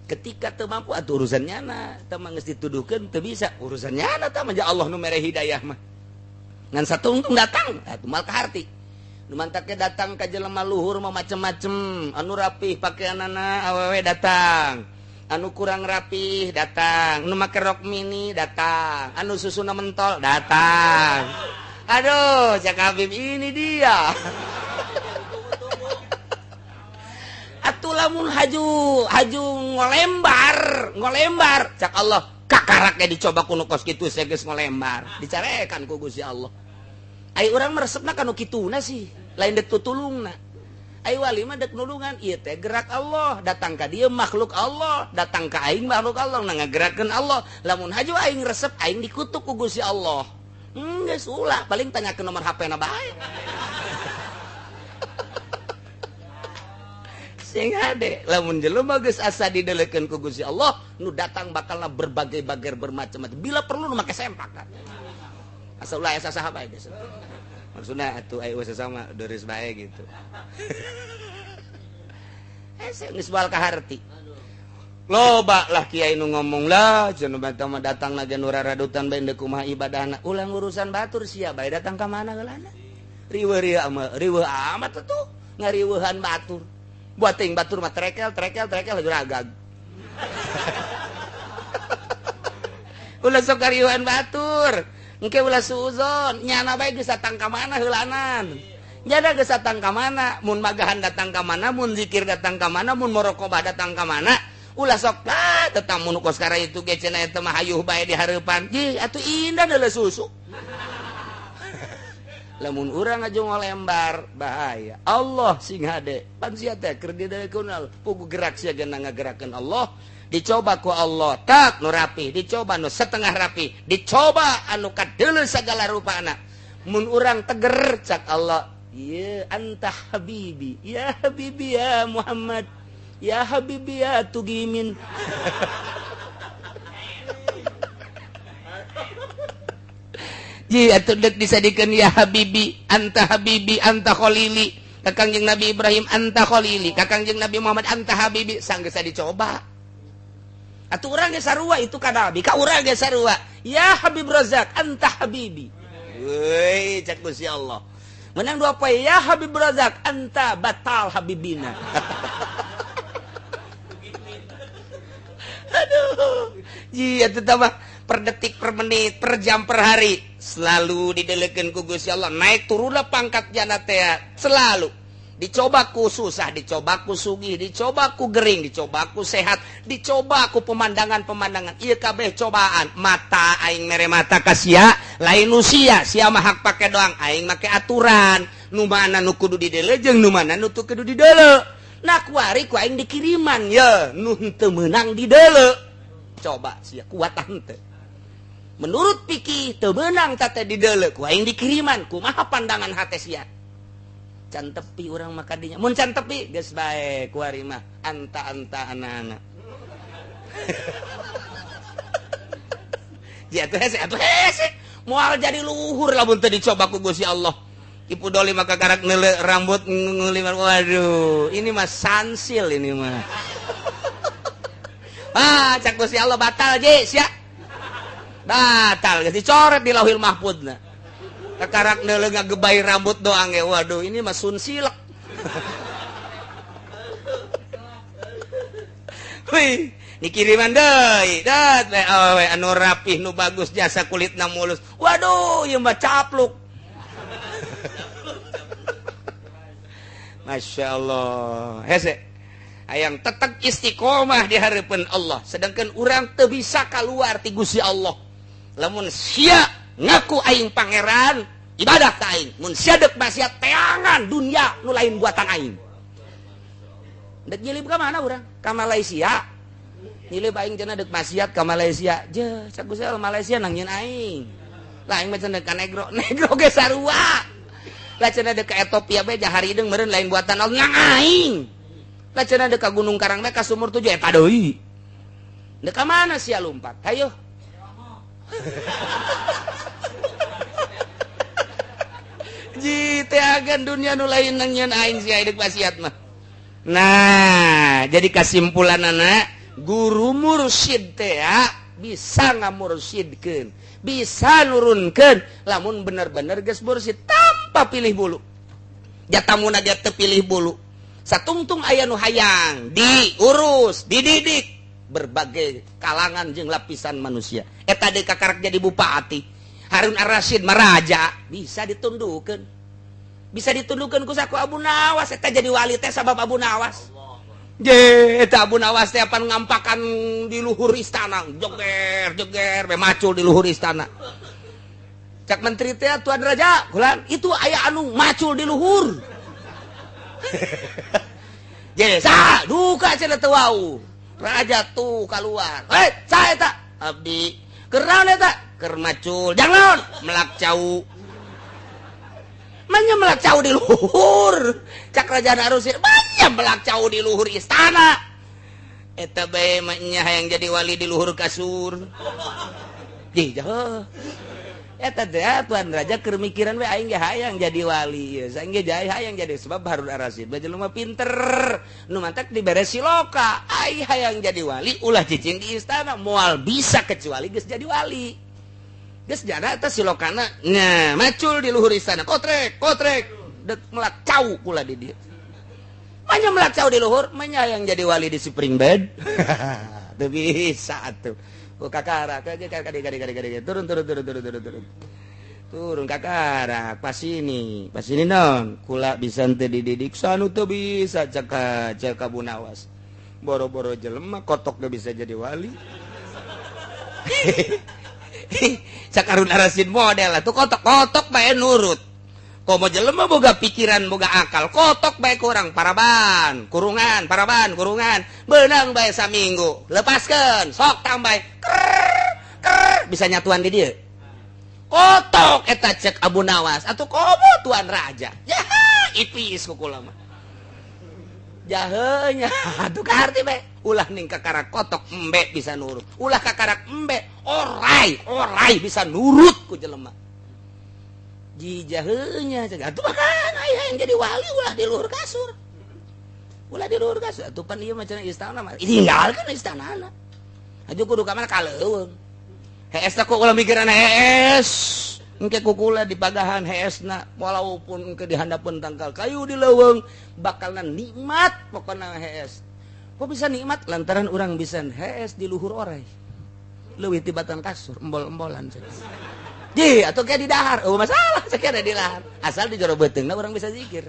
Ketika teu mampu atuh urusan nyana, teu mah geus dituduhkeun teu bisa, urusan nyana tah mah Allah nu mere hidayah mah. Ngan satungtung datang, atuh mal kaharti. Nu mantaknya datang ka jelema luhur mah macem-macem, anu rapih pakaianana awewe datang, anu kurang rapih datang, anu make rok mini datang, anu susuna mentol datang. Aduh, Cak Habib ini dia. Atuh lamun haju ngolembar cak Allah kakaraknya dicoba kuno kos kitu saya geus ngolembar dicarekan ku Gusti Allah. Ai urang meresepna kanu kituna sih lain dek tutulungna. Ai wali mah dek nulungan ieu teh gerak Allah datang ka dieu makhluk Allah datang ka aing makhluk Allah na ngagerakeun Allah. Lamun haju aing resep aing dikutuk ku Gusti Allah. Geus ulah paling tanyakeun nomor HP na bae. Sing hade lamun jelema geus asa didelekeun ku Gusti Allah nu datang bakalna berbagai-bagai bermacam-macam bila perlu nu make sempak kan. Asa ulah asa saha bae geus. Maksudna atuh aya sesama deures bae gitu. Hese geus bal kaharti. Loba lah kiai nu ngomong lah cenah mah datang lagi nu raradutan bae deuk kumaha ibadahna ulah urusan batur sia bae datang ka mana geulana. Riweuh amat riweuh amat atuh ngariweuhan batur. Buat ting batur mah trekel trekel trekel geragag. Ulah sok kariuhan batur. Engke ulah suuzon, nyana bae geus datang ka mana heulanan. Jada geus datang ka mana, mun magahan datang ka mana, mun zikir datang ka mana, mun muraqabah datang ka mana. Ulah sok ah tetang mun kos kara itu ge cenah eta mah hayuh bae di hareupan. Ji atuh indah deuleu susu. Lamun urang aja ngolembar bahaya. Allah sing hade. Pan sia teh keur dideuleukeun pugu gerak sia geuna ngagerakeun Allah. Dicoba ku Allah tak nu rapi, dicoba nu setengah rapi, dicoba anu kadeuleu sagala rupana. Mun urang teger cak Allah, ya anta habibi, ya habibi ya Muhammad, ya habibi ya Tugimin. Ji atuh deuk disadikeun ya habibi, anta habibi, anta khalili. Ka Kangjeng Nabi Ibrahim anta khalili, ka Kangjeng Nabi Muhammad anta habibi, sanggeus dicoba. Atuh urang ge sarua itu ka Nabi, ka urang ge sarua. Ya Habib Razak, anta habibi. Weuy, cak Gusti Allah. Menang dua poe ya Habib Razak, anta batal habibina. Aduh. Ji atuh mah per detik, per menit, per jam, per hari selalu didelekeun ku Gusti Allah. Naik turunlah pangkat jana teh selalu. Dicoba ku susah, dicoba ku sugih, dicoba ku gering, dicoba ku sehat, dicoba ku pemandangan-pemandangan. Ieu kabeh cobaan. Mata aing mere mata ka sia, lain nu sia, sia mah hak pake doang, aing make aturan. Nu mana nu kudu didele jeung nu mana nu teu kudu didele. Nah kuari ku aing dikiriman ye, nu henteu meunang didele. Coba sia kuat henteu. Menurut pikih teu meunang teh didele, ku aing dikiriman, kumaha pandangan hate sia? Can tepi urang mah kadinya. Mun can tepi geus bae kuari mah anta-anta anak-anak. Ya atuh hese, atuh hese. Moal jadi luhur lamun teu dicoba ku Gusti Allah. Ipu Doli mah kakarak neule rambut ngulimar. Waduh, ini mah sansil ini mah. Ah, cak Gusti Allah batal je sia. Batal geus dicoret di Lauhil Mahfudna. Kakarak neule ngagebay rambut doang ya. Waduh, ini mah sun silek. Wih, dikiriman deui. Dat we anu rapih nu bagus jasa kulitna mulus. Waduh, ieu mah capluk. Masya Allah. Hese. Hayang tetep istiqomah di hareupeun Allah. Sedangkan urang teu bisa kaluar ti Gusti Allah. Lamun sia ngaku aing pangeran, ibadah ka aing. Mun sia deuk maksiat teangan dunia nu lain buatan aing. Deuk nyilib ka mana urang? Ka Malaysia. Nyilib aing cenah deuk maksiat ka Malaysia. Je, cak Gusti Allah Malaysia nang nyeun aing. Lah aing mah cenah ka negro, negro ge sarua. Lah cenah deuk ka Ethiopia bae jahari hideung meureun lain buatan Allah nang aing. Lah cenah deuk ka Gunung Karang bae ka Sumur Tujuh eta deui. Deuk ka mana sia lumpat? Hayo. Ji teagan dunia nu lain nang nyeun aing sia hideung maksiat mah. Nah, jadi kesimpulanana guru mursyid teh bisa ngamursyidkeun, bisa nurunkeun lamun bener-bener geus mursyid tanpa pilih bulu. Jatamuna ge teu pilih bulu. Satungtung aya nu hayang diurus, dididik berbagai kalangan jeung lapisan manusia. Eta deui kakarak jadi bupati. Harun Ar-Rasyid mah raja, bisa ditundukeun. Bisa ditundukeun ku saku Abu Nawas eta jadi wali teh sabab Abu Nawas. Je, eta Abu Nawas teh apan ngampakan di luhur istana, joger, joger, be macul di luhur istana. Cak menteri teh tuan raja, kulan itu aya anu macul di luhur. Je, sa duka cenah teu wau. Raja tuh keluar. Eh, sa eta abdi. Keur naon eta? Keur macul. Jangan melak cau. Manya melak cau di luhur. Cak raja Arusir, manya melak cau di luhur istana. Eta bae mah nya hayang jadi wali di luhur kasur. Ji, jauh. Eta teh tuan raja keur mikiran we aing ge hayang jadi wali. Ieu saing ge hayang jadi sebab Harun Ar-Rasyid bae jelema pinter. Nu mantak dibere siloka. Aing hayang jadi wali ulah cicing di istana moal bisa kecuali geus jadi wali. Geus jana eta silokana nya macul di luhur istana. Kotrek, kotrek. Dek melak cau kula di dieu. Manya melak cau di luhur, manya hayang jadi wali di spring bed. Teu bisa atuh. Ku kakara, kade kade kade kade kade turun turun turun turun turun turun. Turun kakarak pas ini non kula bisa teu dididik sanu teu bisa cek Abu Nawas. Boro-boro jelema kotok gak bisa jadi wali. Cak Harun Ar-Rasyid model tuh kotok-kotok bae nurut. Komo jelema boga pikiran boga akal kotok bae kurang paraban kurungan beunang bae saminggu lepaskeun sok tambah ker ker bisa nyatuan di dieu. Kotok eta cek Abu Nawas atuh komo tuan raja. Ya ipis ku kula mah. Jahenya atuh kaharti bae ulah ning kakarak kotok embe bisa nurut. Ulah kakarak embe orai bisa nurut ku jelema. Jijahenya cek atuh makan aya yang jadi wali ulah di luhur kasur. Ulah di luhur kasur atuh pan ieu mah cenah istana mah tinggalkeun istanana. Aju kudu ka mana ka leuweung. Hees teh kok ulah mikiran hees. Engke kukula di pagahan heesna walaupun engke dihandapeun tangkal kayu di leuweung bakalna nikmat pokona hees. Kok bisa nikmat lantaran urang bisa hees di luhur orai. Leuwih tibatan kasur embol-embolan cenah. Ji atuh ke di dahar, oh masalah cek di dahar. Asal di jero beuteungna urang bisa zikir.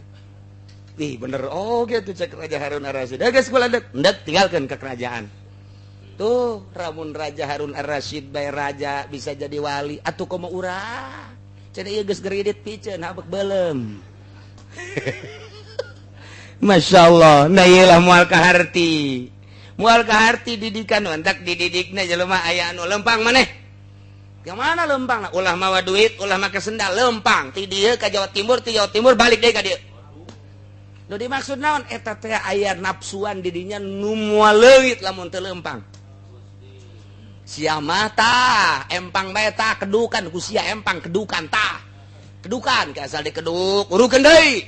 Ih bener oh gitu cek Raja Harun Ar-Rasyid. Geus kula dek tinggalkeun ke kerajaan. Tuh ramun Raja Harun Ar-Rasyid bae raja bisa jadi wali atuh komo urang. Cenah ieu geus geridit piceun habek beuleum. Masya Allah, nah ieu lah moal kaharti. Moal kaharti didikan mantak dididikna jelema aya anu lempang maneh. Yang mana lempang? Ulah mawa duit, ulah make sendal, lempang ti dieu ka Jawa Timur, ti Jawa Timur balik deui ka dieu. Nu dimaksud naon eta teh aya nafsuan di dinya nu moal leuit lamun teu lempang. Sia mah tah, empang bae tah kedukan ku sia empang kedukan tah. Kedukan ke asal dikeduk, urukeun deui.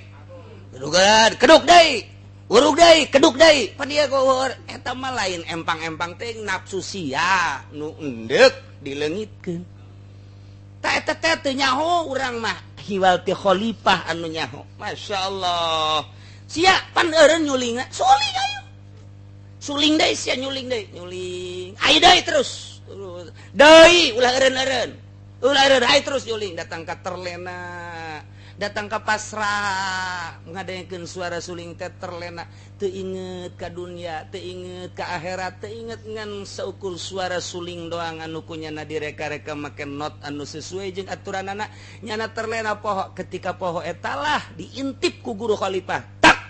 Kedukan, keduk deui. Uruk deui, keduk deui. Pan ieu kuhur eta mah lain empang-empang teh nafsu sia nu endek dileungitkeun. Tah eta teh teu nyaho urang mah hiwal ti khalifah anu nyaho. Masyaallah. Sia pan eureun nyulingna, suling ayo. Suling deui sia nyuling deui, nyuling. Ayo deui terus. Deui ulah eureun-eureun. Ulah eureun ayo terus nyuling datang ka terlena. Datang ka pasrah ngadengekeun suara suling teh terlena teu inget ka dunia, teu inget ka akhirat, teu inget ngan saukur suara suling doang anu kunyana direka-reka make not anu sesuai jeung aturanana nyana terlena poho ketika poho eta lah diintip ku guru khalifah tak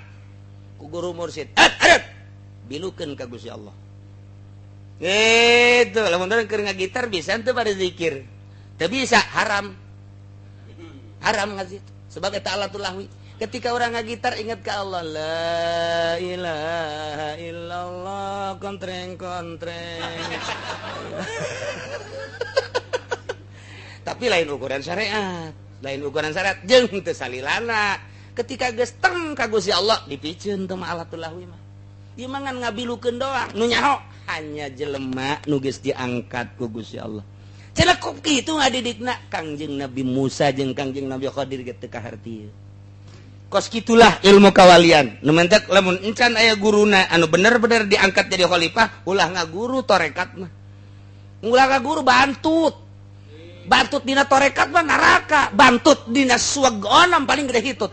ku guru mursyid at bilukeun ka Gusti Allah. Gitu lamun keur ngagitar bisa teu pada zikir teu bisa haram haram ngaji sebab eta alatul lahwi. Ketika orang ngagitar ingat ke Allah la ilaha illallah kontreng kontreng. Tapi lain ukuran syariat, lain ukuran syariat jeung teu salilana. Ketika geus teng ka Gusti Allah dipiceun teu mah alatul lahwi mah. Ieu mah ngan ngabilukeun doang nu nyaho hanya jelema nu geus diangkat ku Gusti Allah. Cenah kok kitu ngadidikna Kangjeng Nabi Musa jeung Kangjeng Nabi Khadir ge teu kaharti. Kos kitulah ilmu kawalian. Nu mentek lamun encan aya guruna anu bener-bener diangkat jadi khalifah, ulah ngaguru torekat mah. Ulah ngaguru bantut. Bantut dina torekat mah neraka, bantut dina suwagonam paling gede hitut.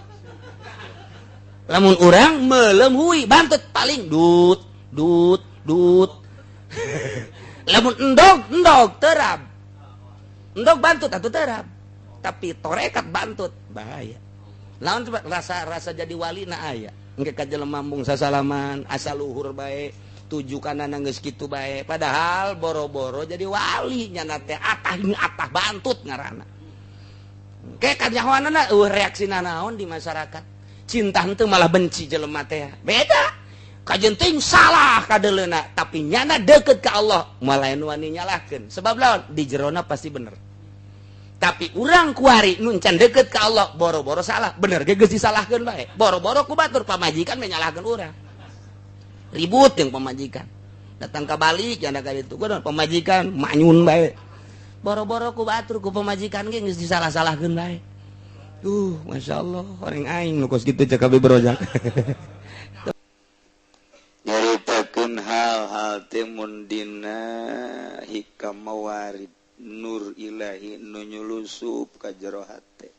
Lamun urang meuleum hui bantut paling dut dut dut. Lamun endog endog terab. Endog bantut atau terap, tapi torekat bantut bahaya. Lawan coba rasa-rasa jadi wali na aya. Engke ka jelema mung sasalaman, asal luhur bae, tujukanana geus kitu bae. Padahal boro-boro jadi wali nyana teh atah atah bantut ngaranna. Engke kanyahoanana eueuh reaksina naon di masyarakat. Cinta henteu malah benci jelema teh. Beda. Kajenting salah kadeleuna tapi nyana deket ke Allah malah nu wani nyalahkeun sebab lawan di jerona pasti bener tapi urang kuari nu can deket ke Allah boro-boro salah bener ge geus disalahkeun bae boro-boro ku batur pamajikan menyalahkeun urang ribut jeung pamajikan datang ka balik janda ka ditu pamajikan manyun bae boro-boro ku batur ku pamajikan ge geus disalah-salahkeun bae. Masya Allah orang aing nu kos kitu cek kabeh berojak. Nyaritakeun hal-hal teh mun dina hikam mawarid Nur ilahi nu nyulusup ka jero hate.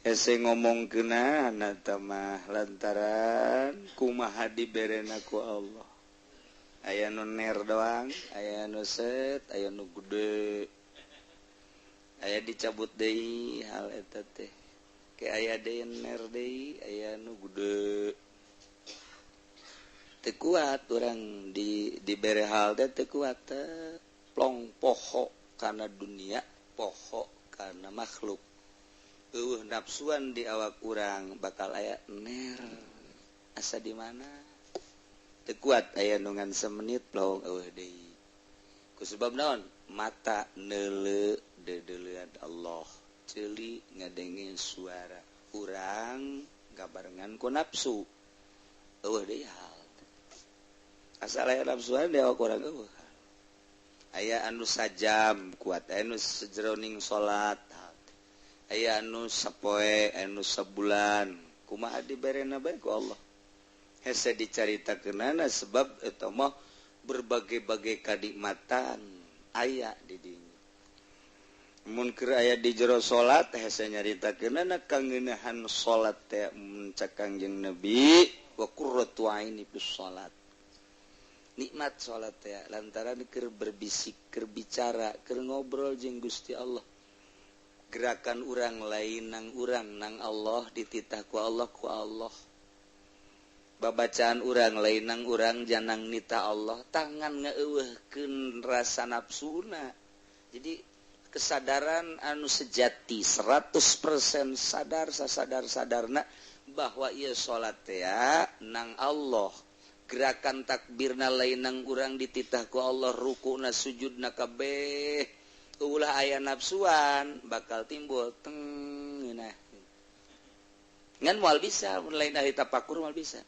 Hese ngomong keuna mah lantaran kumaha diberena ku Allah. Aya nu ner doang, aya nu set, aya nu gede. Aya dicabut deui hal eta teh. Ke aya deui ner deui, aya nu gede. Teu kuat urang dibere hal teh teu kuat teh. Plong poho kana dunia, poho kana makhluk. Eueuh nafsuan di awak urang bakal aya ner. Asa di mana? Teu kuat aya nu ngan semenit plong eueuh deui. Ku sebab naon? Mata neuleu deudeulean Allah, ceuli ngadenge suara urang gabarengan ku nafsu. Eueuh deui hal. Asal aya nafsuan di awak urang eueuh. Aya anu sajam kuat, aya anu sejroning salat, aya anu sapoe, anu sabulan. Kumaha diberena bae ku Allah. Hese dicaritakeunana sebab eta mah berbagai-bagai kanikmatan aya di dinya. Mun keur aya di jero salat hese nyaritakeunana kangeunahan salat teh mun cek Kangjeng Nabi wa qurratu aini fis salat. Nikmat salat teh lantaran keur berbisik, keur bicara, keur ngobrol jeung Gusti Allah. Gerakan urang lain nang urang nang Allah dititah ku Allah ku Allah. Babacaan urang lain nang urang janang nita Allah, tangan ngeueuhkeun rasa nafsuna. Jadi kesadaran anu sejati 100% sadar sasadar-sadarna bahwa ieu salat teh nang Allah. Gerakan takbirna lain nang urang dititah ku Allah, rukuna sujudna kabeh. Ulah aya nafsuan bakal timbul teng ngeunah. Ngan moal bisa mun lain ahli tapakur moal bisa.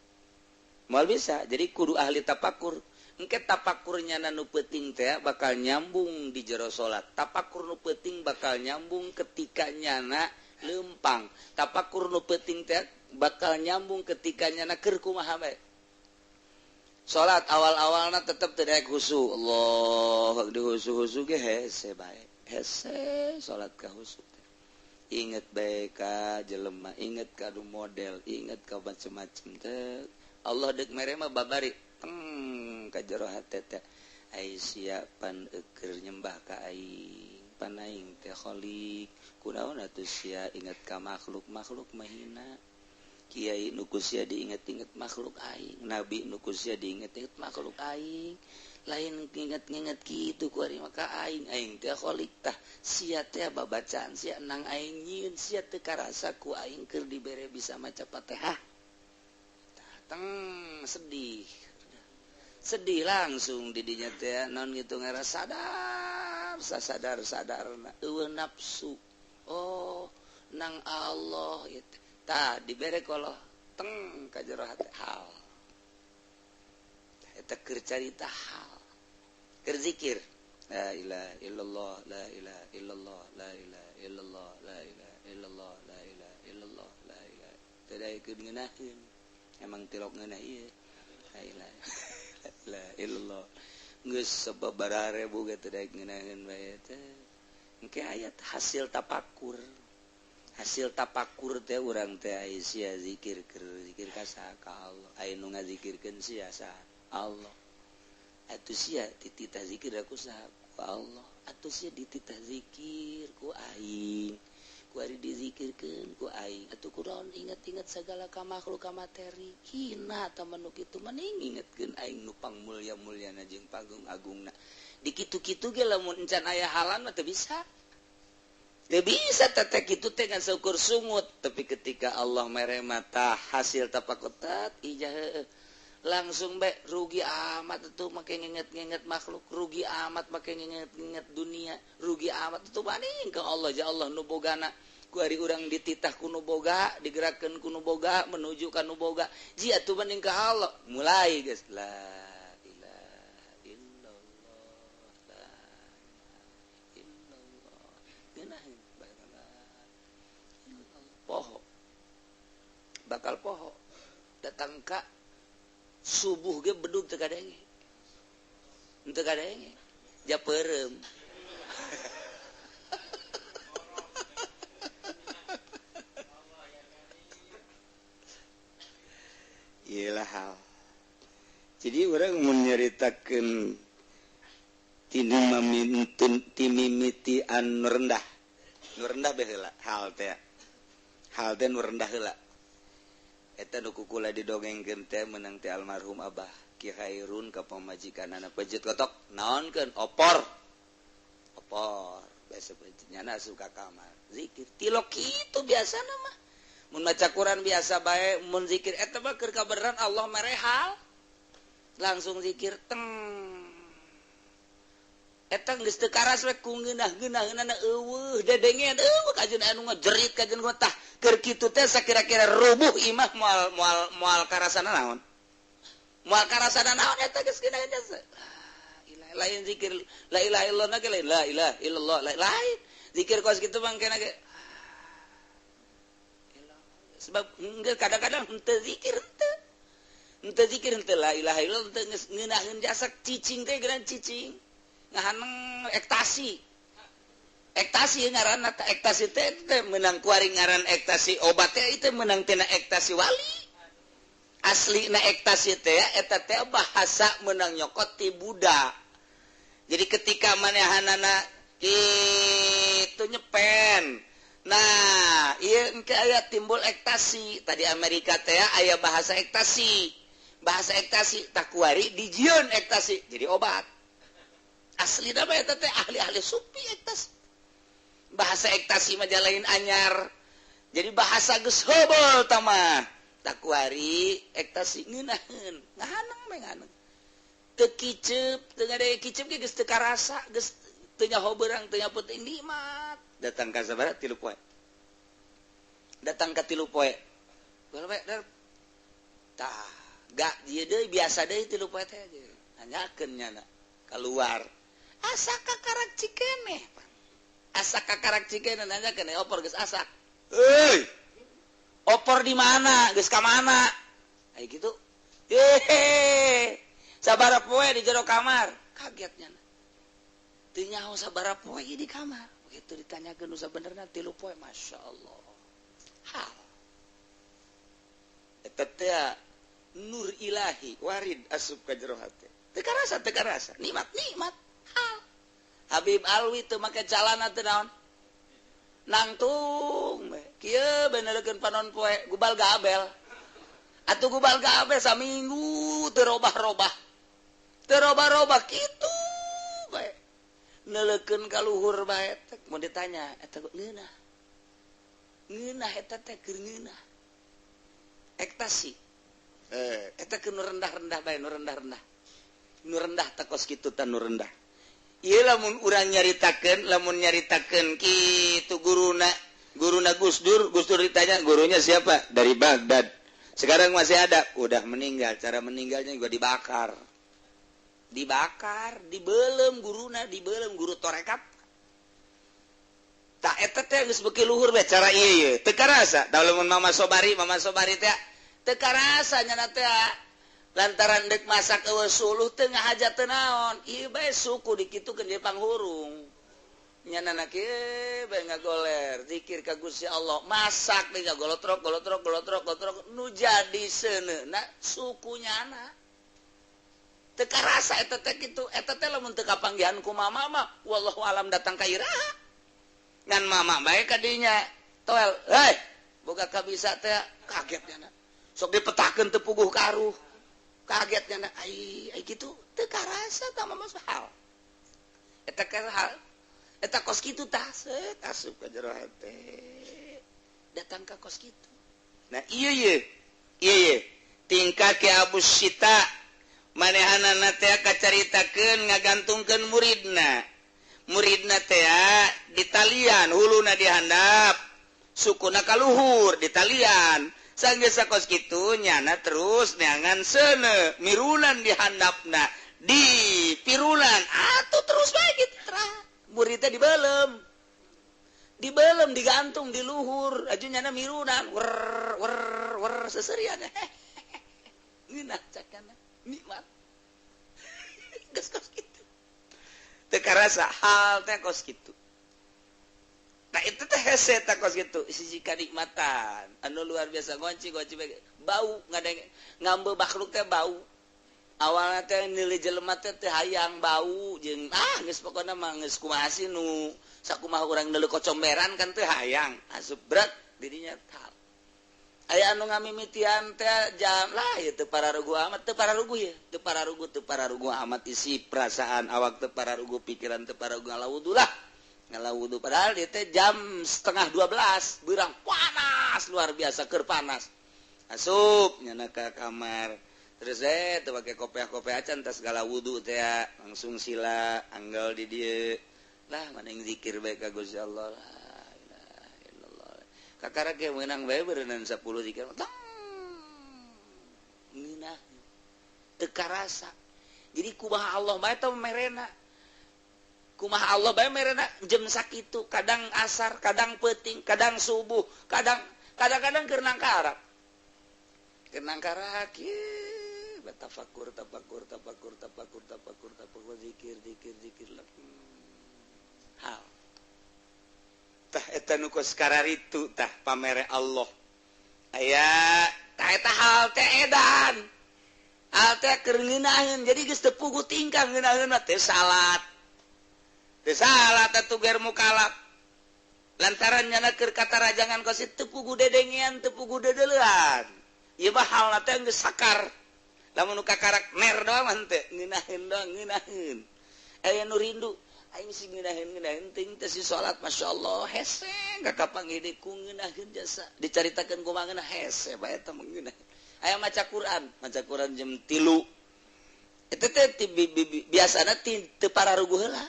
Moal bisa, jadi kudu ahli tapakur. Engke tapakurnya nu peuting teh bakal nyambung di jero salat. Tapakur nu peuting bakal nyambung ketika nyana leumpang. Tapakur nu peuting teh bakal nyambung ketika nyana keur kumaha bae. Salat awal-awalna tetep teu daek khusyuk. Allah di khusyuk-khusyuk ge hese bae. Hese salat ka khusyuk teh. Inget bae ka jelema, inget ka nu model, inget ka macem-macem teh. Allah deuk mere mah babari teng ka jero hate teh. Ai sia pan eueur nyembah ka aing, pan aing teh khalik. Kunaon atuh sia inget ka makhluk, makhluk mah hina. Kiai nu ku sia diinget-inget makhluk aing, nabi nu ku sia diinget-inget makhluk aing. Lain nginget-nginget kitu ku ari maka aing, aing teh khalik tah. Sia teh babacaan sia nang aing nyieun, sia teu karasa ku aing keur dibere bisa maca Fatihah. Teng sedih. Sedih langsung di dinya teh naon kitu ngarasa sadar, sasadar-sadarna eueuh nafsu. Oh, nang Allah ieu teh. Tah dibere ku Allah teng ka jero hate hal. Eta keur carita hal. Keur zikir. La ilaha illallah, la ilaha illallah, la ilaha illallah, la ilaha illallah, la ilaha illallah, la ilaha. Teu daekeun ngeunaheun. Emang tilok ngeunah ieu. La ilaha illallah. Geus sababaraha ribu ge teu daek ngeunaheun bae teh. Engke aya hasil tapakur. Hasil tapakur teh urang teh aya sia zikir keur zikir ka saha ka Allah. Aya nu ngazikirkeun sia saha Allah. Atuh sia dititah zikir ku saha ku Allah. Atuh sia dititah zikir ku aing. Ku ari dizikirkeun ku aing. Atuh kunaon inget-inget sagala ka makhluk ka materi. Hina tah nu kitu mending ingetkeun aing nu pangmulya-mulyana jeung pagung-agungna. Di kitu-kitu ge lamun encan aya halan mah teu bisa. Teu bisa teh kitu teh ngan saukur sungut, tapi ketika Allah mere mata hasil tapakur tat ijah langsung bae rugi amat tuh make nginget-nginget makhluk, rugi amat make nginget-nginget dunia, rugi amat tuh banding ke Allah. Ya Allah nu bogana ku ari urang dititah ku nu boga, digerakkeun ku nu boga, menuju ka nu boga. Jia tuh banding ka Allah. Mulai geus la ilaha illallah, la ilaha illallah. Geunah bae la illallah. Poho. Bakal poho. Datang ka subuh ge bedug teu kadenge. Teu kadenge. Ja peureum. Iyalah hal. Jadi orang menyeritakan timimiti anu rendah. Nu rendah baheula hal teh. Hal teh nu rendah heula. Eta nu kukula didongengkeun teh meunang teh almarhum Abah Ki Hairun ka pamajikanana pejet kotok naonkeun opor. Opor biasa pejetnya asup ka kamar. Zikir tilok kitu biasana mah. Mun maca Quran biasa bae, mun zikir eta mah keur kabeneran Allah merehal. Langsung zikir teng. Eta geus teu karas we ku ngeunah-ngeunaheunana eueuh dedengean eueuh kajeun anu ngejerit kajeun tah keur kitu teh sakira-kira rubuh imah moal moal moal karasana naon. Moal karasana naon eta geus ngeunaheun jasa. Lain zikir la ilaha illallah ge lain la ilaha illallah lain. Zikir kos kitu mangkena ge. Sebab kadang-kadang henteu zikir henteu. Henteu zikir henteu la ilaha illallah henteu geus ngeunaheun jasa cicing teh geura cicing. Ngahaneng ektasi. Ektasi ngaranna teh ektasi teh meunang kuari ngaran ektasi obat teh itu meunang tina ektasi wali. Aslina ektasi teh eta teh bahasa meunang nyokot ti Buddha. Jadi ketika manehanana kitu nyepen. Nah, ieu engke aya timbul ektasi. Tadi Amerika teh aya bahasa ektasi. Bahasa ektasi takuari dijieun ektasi jadi obat. Asli nama eta teh ahli-ahli sufi ektasi. Bahasa ektasi mah lain anyar. Jadi bahasa geus hobol tah mah. Takuari ektasi ngeunaheun, ngahaneng we ngahaneng. Teu kiceup, teu ngade kiceup ge geus teu karasa, geus teu nyaho beurang, teu nyaho peuting nikmat. Datang ka sabaraha 3 poe. Datang ka 3 poe. Tah, gak ieu deui biasa deui 3 poe teh. Nanyakeun nyana keluar. Asa kakarak cikeneh. Asa kakarak cikeneh nanyakeun opor geus asak. Euy. Opor di mana? Geus ka mana? Aya kitu. Hehe. Sabaraha poe di jero kamar. Kaget nyana. Teu nyaho sabaraha poe di kamar. Begitu ditanyakeun nu sabenerna 3 poe, Masya Allah. Hal. Eta teh nur ilahi warid asup ka jero hate. Teu karasa, nikmat nikmat. Hal. Habib Alwi teu make calana teu naon. Nangtung we. Kieu benerkeun panon poe gubal gabel. Atuh gubal gabel saminggu teu robah-robah. Teu robah-robah kitu bae. Neulekeun ka luhur bae teh mun ditanya eta ngeunah. Ngeunah eta teh keur ngeunah. Ektasi. Eta keur nu rendah-rendah bae, nu rendah-rendah. Nu rendah teh kos kitu teh nu rendah. Ieu lamun urang nyaritakeun, lamun nyaritakeun kitu guruna, guruna Gus Dur, Gus Dur ditanya gurunya siapa? Dari Baghdad. Sekarang masih ada, udah meninggal. Cara meninggalnya juga dibakar. Dibakar, dibelem guruna, dibelem guru torekat. Tak eta teh geus beuki luhur bae cara ieu ye. Teu karasa. Da lamun Mama Sobari teh teu karasa nya teh lantaran dek masak eueuh suluh teu ngahaja teu naon. Ieu bae suku dikitukeun di panghurung. Nyanana kieu bae ngagoler zikir ka Gusti Allah, masak deui golotrok golotrok golotrok golotrok nu jadi seuneuna suku nyana. Teu karasa eta teh kitu, eta teh lamun teu kapanggihan ku mama mah wallahu alam datang ka iraha. Ngan mama bae ka dinya toel, hei boga kabisa teh kaget nyana. Sok dipetakeun teu puguh karuh. Kaget nyana ai ai kitu teu karasa tah mama hal. Eta hal eta kos kitu tah set asup ka jero hate. Datang ka kos kitu. Nah ieu ye. Ieu ye. Tingkah ke Abu Sita manehanana teh kacaritakeun ngagantungkeun muridna. Muridna teh ditalian huluna dihandap, sukuna kaluhur ditalian. Sanggeus sakos kitu nyana terus neangan seuneu mirunan dihandapna, di pirunan atuh terus bae kitu terah. Muridna dibelem. Dibelem digantung di luhur, aju nyana mirunan wer wer wer seserian. Ngeunah cakana nikmat. Geus kos kitu. Teu karasa hal teh kos kitu. Nah itu teh hese tah kos kitu sisi kanikmatan anu luar biasa ngonci-ngonci bau ngadeng ngambe makhluk teh bau. Awalna teh nilai jelema teh teu hayang bau jeung ah geus pokona mah geus kumaha sih nu sakumaha urang deuleu kocomberan kan teu hayang asup berat dirinya tal. Aya anu ngamimitian teh jam lah ieu teu pararugu amat teu pararugu ye teu pararugu teu pararugu amat isi perasaan awak teu pararugu pikiran teu pararugu ngalawudu lah ngalawudu padahal ieu teh jam 11:30 beurang panas luar biasa keur panas asup nyana ka kamar terus teu pake kopeah-kopeah acan tas segala wudu teh langsung sila anggal di dieu lah maneh zikir bae ka Gusti Allah la ilaha illallah kakara ge meunang bae beureunan 10 zikir tong ngeunah teu karasa jadi kumaha Allah bae teh merena kumaha Allah bae merena jam sakitu kadang asar kadang peuting kadang subuh kadang kadang-kadang keur nangkarak keur nangkarak ieu tafakur tafakur tafakur tafakur tafakur tafakur zikir zikir zikir hal tah eta nu kos kararitu tah pamere Allah aya tah eta hal teh edan hal teh keur ngeunaheun jadi geus teu puguh tingkah ngeunaheun mah teu salat atuh ger mukalaf lantaran nyana keur katarajangan kos teu puguh dedengean teu puguh dedeleuan ieu mah halna teh geus sakar lamun nu kakarak ner doang mah teu ngeunaheun doang ngeunaheun aya nu rindu aing sing ngeunaheun ngeunaheun teuing teh si salat masyaallah hese kakapanggih deui ku ngeunaheun jasa dicaritakeun kumaha ngeunah hese bae eta mah ngeunaheun aya maca Quran jam 3 eta teh biasana teu pararuguh heula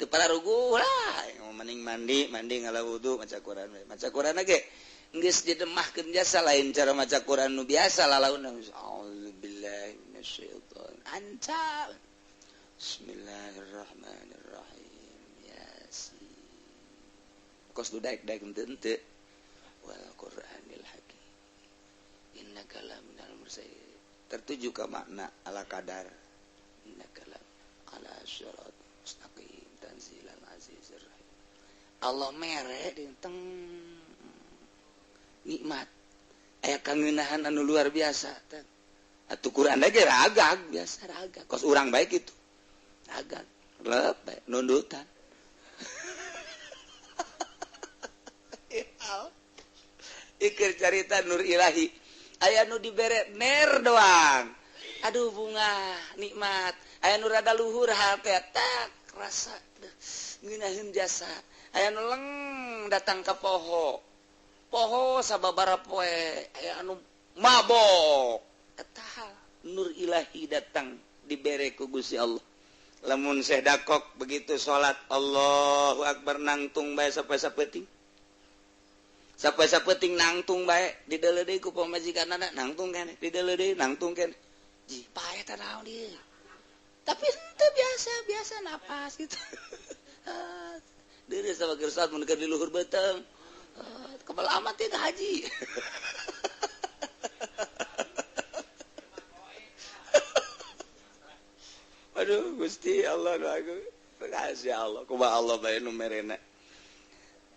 teu pararuguh lah mending mandi mandi ngala wudu maca Quran ge geus didemahkeun jasa lain cara maca Quran nu biasa lalauna auzubillahi minasyaiton anta bismillahirrahmanirrahim yasin kos du daek-daek henteu wal qur'anil hakim innaka laminal mursalin tertuju ka makna ala kadar innaka la ala syirat mustaqim tanzilal azizir rahim Allah mere dinteng nikmat aya kangeunahan anu luar biasa teh atuh Quran ge ragag biasa ragag kos urang bae kitu ragag lep bae nundutan ikir carita nur ilahi aya nu dibere ner doang aduh bunga nikmat aya nu rada luhur hate tak rasa ngeunaheun jasa aya nu leng datang ka poho poho sababaraha poe aya anu mabok eta nur ilahi datang dibere ku Gusti Allah lamun Syekh Dakok begitu salat Allahu akbar nangtung bae sampai sapeting sampai sapeting nangtung bae dideuleu deui ku pamajikanna nangtung keneh dideuleu deui nangtung keneh ji pae teh naon ieu tapi henteu biasa biasa napas gitu deureuh sama keur salat mun keur di luhur beuteung kebal amat ya ke haji. Aduh Gusti Allah aku kasih Allah kumaha Allah bae nu merena.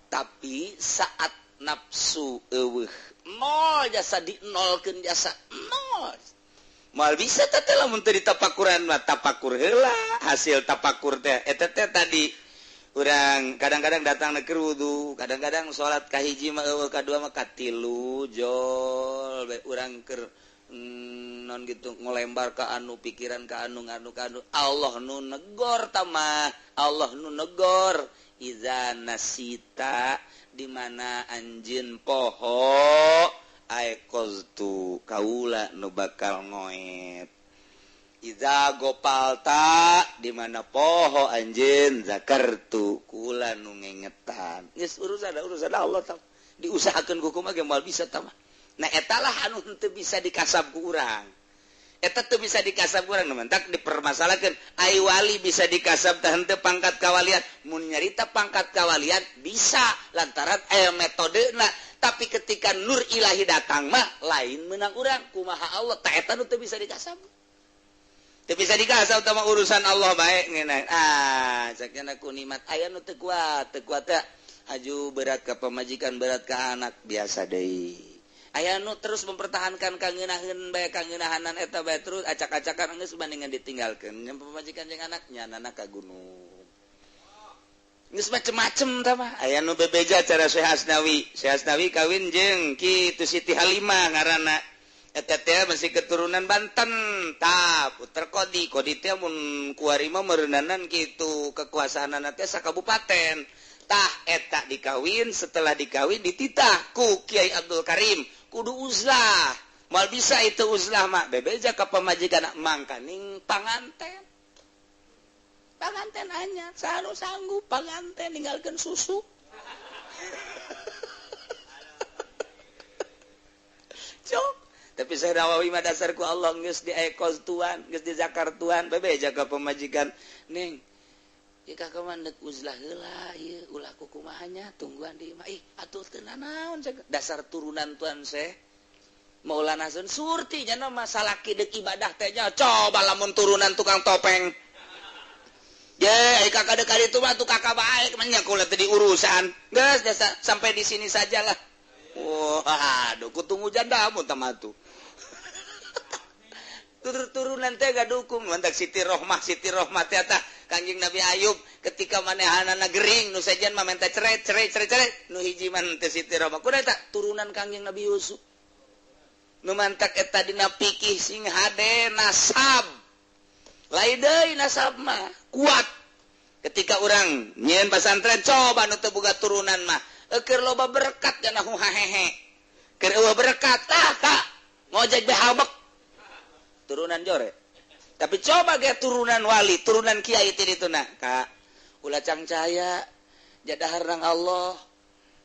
Tapi saat nafsu eueuh nol jasa di nolkeun jasa nol. Moal bisa teh lamun teu ditapakuran mah tapakur heula hasil tapakur teh eta teh tadi urang kadang-kadang datang keur wudu, kadang-kadang salat kahiji mah eueuh kadua mah katilu jol bae urang keur non gitu ngolembar ka anu pikiran ka anu nganu ka anu Allah nu negor tamah Allah nu negor iza nasita di mana anjeun poho aiqaztu kaula nu bakal ngoet iza gopalta di mana poho anjeun zakartu kula nu ngengetan geus urusan urusan Allah tah diusahakeun ku kumaha ge moal bisa tah. Nah etalah anu henteu bisa dikasab ku urang eta teu bisa dikasab ku urang nu mentak dipermasalahkeun ai wali bisa dikasab tah henteu pangkat kawalian mun nyarita pangkat kawalian bisa lantaran aya metodena tapi ketika nur ilahi datang mah lain meunang urang kumaha Allah tah eta nu teu bisa dikasab. Teu bisa dikasab tah urusan Allah bae ngeunah. Ah cakna ku nikmat aya nu teu kuat teh Aju berat ka pamajikan, berat ka anak, biasa deui. Aya nu terus mempertahankan kangeunaheun bae, kangeunahanan eta bae terus acak-acakan geus bandingan ditinggalkeun. Nya pamajikan jeung anak nyanana ka gunung. Geus macem-macem tah mah. Aya nu bebeja cara Syekh Asnawi. Syekh Asnawi kawin jeung kitu Siti Halimah ngaranna. Eta teh masih keturunan Banten. Tah puter Kodi, Kodi teh mun kuari mah meureunnanan kitu kekuasaanana teh sakabupaten. Tah eta dikawin, setelah dikawin dititah ku Kiai Abdul Karim kudu uzlah. Moal bisa itu uzlah mah bebeja ka pamajikan mangkaning panganten. Panganten anyar, sanu sanggup panganten ninggalkeun susu. Cok. Tapi saya Nawawi mah dasar ku Allah geus di ekos tuan, geus di zakar tuan, bebeja ka pamajikan. Neng, ieu kakak mah deuk uzlah heula ieu ulah kukumaha nya tungguan di imah. Ih, atuh teu nanaon dasar turunan tuan seh. Maulana Sun surti nya mah salaki deuk ibadah teh nya coba lamun turunan tukang topeng. Ye, kakak dekat itu mah tuh kakak baik, menya kula teh diurusan. Geus sampai di sini sajalah. Wah, aduh, ku tunggu janda mun tah mah tuh. Turun-turunan teh gadukung mantak Siti Rohmah teh tah Kanjeng Nabi Ayub ketika manehanana gering nu sejen mah menta cerai cerai cerai cerai nu hiji mah teh Siti Rohmah kudu eta turunan Kanjeng Nabi Yusuf. Nu mantak eta dina pikih sing hade nasab. Lain deui nasab mah kuat. Ketika orang nyieun pasantren coba nu teu boga turunan mah keur loba berkat dana huhahehe. Keur eueuh berkat tah ka ngojek be habek. Turunan jore. Tapi coba ge turunan wali, turunan kiai ti dituna ka ulah cangcaya jadahar nang Allah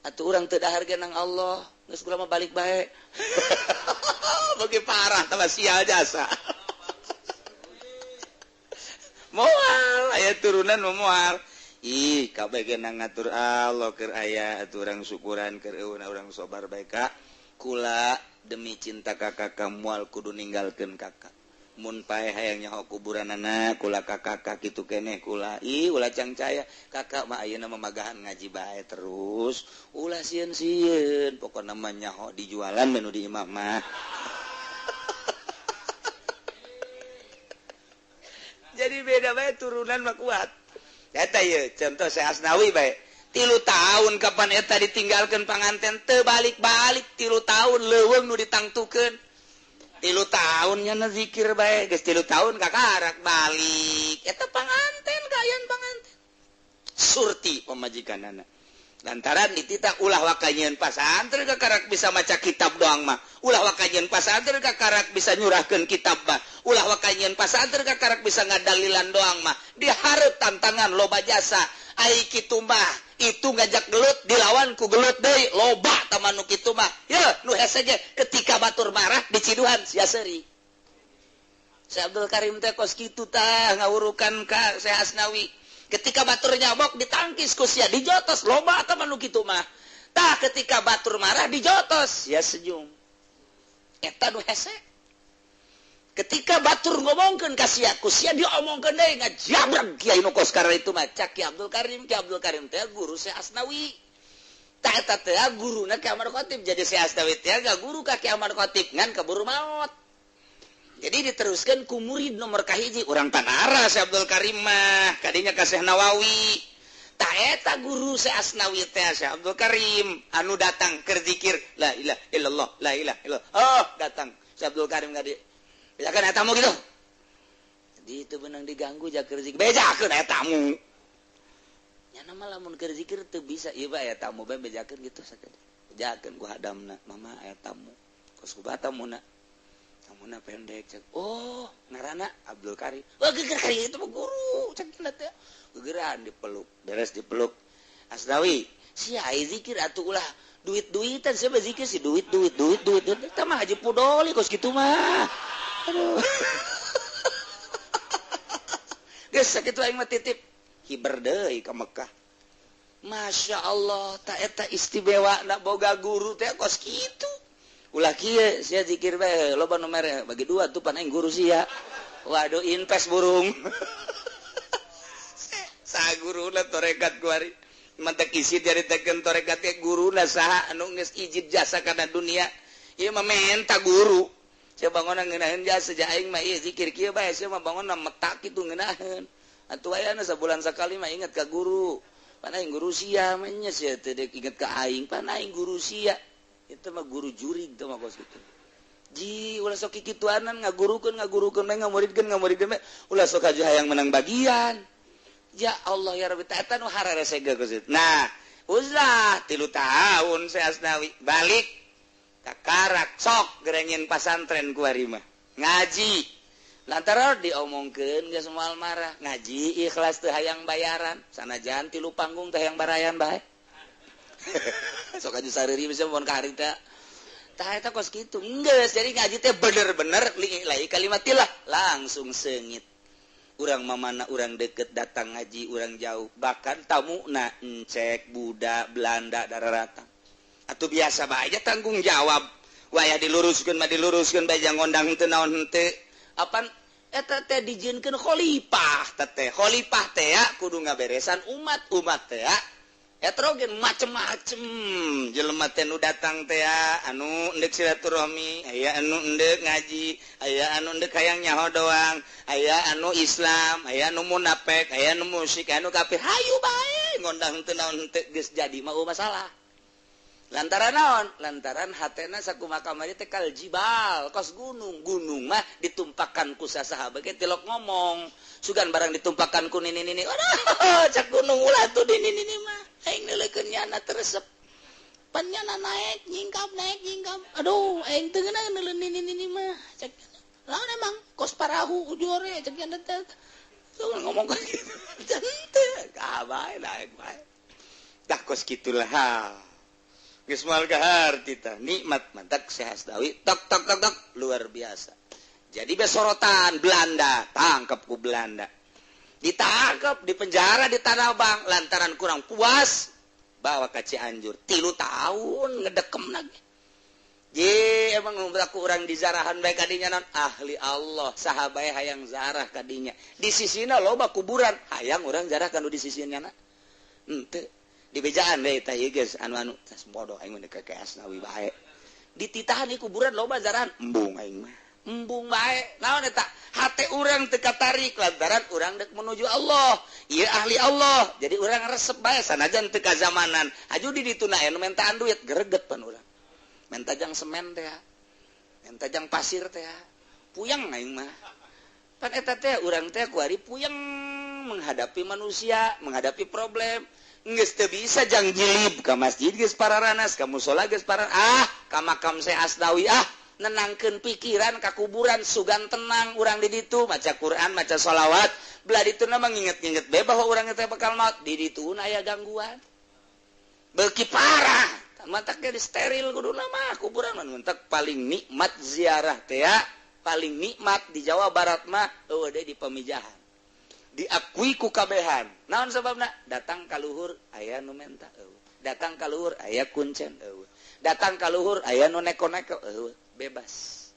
atuh urang teu dahar ge nang Allah geus kula mah balik bae. Bagi parah tambah sial jasa. Moal aya turunan mah moal. Ih kabeh ge nang ngatur Allah keur aya atuh urang syukuran keur eueun urang sobar bae ka kula demi cinta kakak moal kudu ninggalkeun kakak. Mun paeh hayang nyaho kuburanana kula kakak kitu keneh kula. Ih ulah cangcaya kakak mah ayeuna mamagahan ngaji bae terus ulah sieun-sieun pokona mah nyaho dijualan menu di imah mah. Jadi beda bae turunan mah kuat. Eta ieu contoh Syekh Asnawi bae. 3 tahun kapan eta ditinggalkeun panganten teu balik-balik 3 tahun leuweung nu ditangtukeun. 3 tahun nya zikir bae geus 3 tahun kakarak balik. Eta panganten kaayaan panganten. Surti pamajikanana. Lantaran dititah ulah waka nyieun pasantren kakarak bisa maca kitab doang mah. Ulah waka nyieun pasantren kakarak bisa nyurahkeun kitab mah. Ulah waka nyieun pasantren kakarak bisa ngadalilan doang mah. Dihareup tantangan loba jasa. Ai kitu mah itu ngajak gelut dilawan ku gelut deui loba taman nu kitu mah. Ye nu hese ge ketika batur marah diciduhan sia seuri. Syekh Abdul Karim teh kos kitu tah ngawurukan ka Syekh Asnawi. Ketika batur nyabok ditangkis ku sia dijotos loba taman nu kitu mah. Tah ketika batur marah dijotos sia senyum. Eta nu hese. Ketika batur ngomongkeun ka sia ku sia diomongkeun deui ngajabreg kiai nu kos karena itu mah cak Ki Abdul Karim. Ki Abdul Karim teh guru Syekh Asnawi. Tah eta teh guruna Ki Ahmad Khatib. Jadi Syekh Asnawi teh guru ka Ki Ahmad Khatib ngan keburu maot. Jadi diteruskan ku murid nomor kahiji urang Tanara Syekh Abdul Karim mah kadinya ka Syekh Nawawi. Tah eta guru Syekh Asnawi teh Syekh Abdul Karim anu datang keur zikir la ilaha illallah la ilaha illallah. Oh datang Syekh Abdul Karim ka dieu. Bejakeun eta tamu gitu. Jadi itu benang diganggu ja keur zikir. Bejakeun eta tamu. Nya mah lamun keur zikir teu bisa ieu bae aya tamu bae bejakeun gitu sakedik. Bejakeun ku hadamna, mama aya tamu. Kos kumaha tamuna? Tamuna pendek cek. Oh, ngaranna Abdul Karim. Wah, geger Karim itu mah guru cek teh. Gegeran dipeluk, beres dipeluk. Asnawi, sia ai zikir atuh ulah duit-duitan sia zikir si duit duit duit duit. Eta mah Haji Pudoli kos kitu mah. Aduh. Geus sakitu aing mah titip hiber deui ka Mekah. Masya Allah, ta eta istimewa nak boga guru teh kos kitu. Ulah kieu sia zikir bae loba nu mere bagi dua tuh pan aing guru sia. Waduh invest burung. Saguruna torekat kuari. Mantak isi nyaritakeun tarekat teh guruna saha anu geus ijid jasa kana dunia. Ieu mah menta guru. Sia bangunna ngeunaheun jasa ja aing mah ieu zikir kieu bae sia mah bangunna metak kitu ngeunaheun. Atuh ayana sabulan sakali mah inget ka guru. Pan aing guru sia mah nya sia teh deuk inget ka aing, pan aing guru sia. Itu mah guru jurig teh mah kos kitu. Ji ulah sok kikituanan ngagurukeun ngagurukeun bae ngamuridkeun ngamuridkeun bae ulah sok aja hayang menang bagian. Ya Allah ya Rabbi ta eta nu hararese geus. Nah, uzlah 3 tahun saya Asnawi balik ka Karak sok gerengin pasantren ku ari mah. Ngaji. Lantaran diomongkeun geus moal marah, ngaji ikhlas teu hayang bayaran, sanajan 3 panggung teh hayang barayan bae. Sok aja sareri bisa mun ka harita. Tah eta kos kitu. Geus jadi ngaji teh bener-bener li kalimatillah langsung seungit. Urang mamana urang deket datang ngaji urang jauh bahkan tamuna encek budak Belanda dararata. Atuh biasa bae aja tanggung jawab. Wayah diluruskeun mah diluruskeun bae jang ngondang teu naon henteu. Apan eta teh dijieunkeun khalifah teh. Khalifah teh ya kudu ngaberesan umat-umat teh ya. Heterogen macem-macem jelema teh nu datang teh anu endek silaturahmi, aya anu endek ngaji, aya anu endek hayang nyaho doang, aya anu Islam, aya anu munafik, aya anu musyrik, aya anu kafir. Hayu bae ngondang teu naon henteu geus jadi mah masalah. Lantaran naon? Lantaran hatena sakumaha kamari teh kal jibal, kos gunung. Gunung mah ditumpakan ku sasaha bae tilok ngomong. Sugan barang ditumpakan ku nini-nini. Aduh, cak gunung ulah tuh di nini-nini mah. Aing neuleukeun nyana teresep. Pan nyana naik nyingkap naik nyingkap. Aduh, aing teu ngeunah neuleun nini-nini mah. Cak lawan emang kos parahu ujore cak nyana teh. Tuh ngomong ka kitu. Teu, kabae naik bae. Tah kos kitulah. Geus moal kaharti tah nikmat mantak Syekh Asnawi tok tok tok tok luar biasa. Jadi besorotan Belanda, tangkap ku Belanda. Ditangkap, dipenjara di Tanah Abang lantaran kurang puas bawa ke Cianjur. 3 tahun ngedekem lagi. Ye emang aku urang dizarahan bae kadinya non ahli Allah saha bae hayang zarah kadinya. Di sisina loba kuburan hayang urang zarah kanu di sisina na. Henteu dibejaan deui tah ieu geus anu-anu tas bodoh aing mah ka Asnawi bae. Dititahan di kuburan loba zarahan embung aing mah. Embung bae naon eta hate urang teu katarik lantaran urang deuk menuju Allah. Ieu ahli Allah. Jadi urang resep bae sanajan teu kazamanan. Aju di ditu na anu mentaan duit greget pan urang. Menta jang semen teh. Menta jang pasir teh. Puyeng aing mah. Pan eta teh urang teh kuari puyeng menghadapi manusia, menghadapi problem. Geus teu bisa jang jilib ka masjid geus pararanas, ka musala geus pararanas. Ah, ka makam Syekh Asnawi ah nenangkeun pikiran ka kuburan sugan tenang urang di ditu maca Quran, maca sholawat, belah dituna mah nginget-nginget bae bahwa urang teh bakal maut. Di dituna aya gangguan. Beuki parah. Mantak ge steril kuduna mah kuburan mah mantak paling nikmat ziarah teh ya, paling nikmat di Jawa Barat mah eueuh deui di Pamijahan. Diakui ku kabehan. Naon sababna? Datang ka luhur aya nu menta eueuh. Datang ka luhur aya kuncen eueuh. Datang ka luhur aya nu neko-neko eueuh, bebas.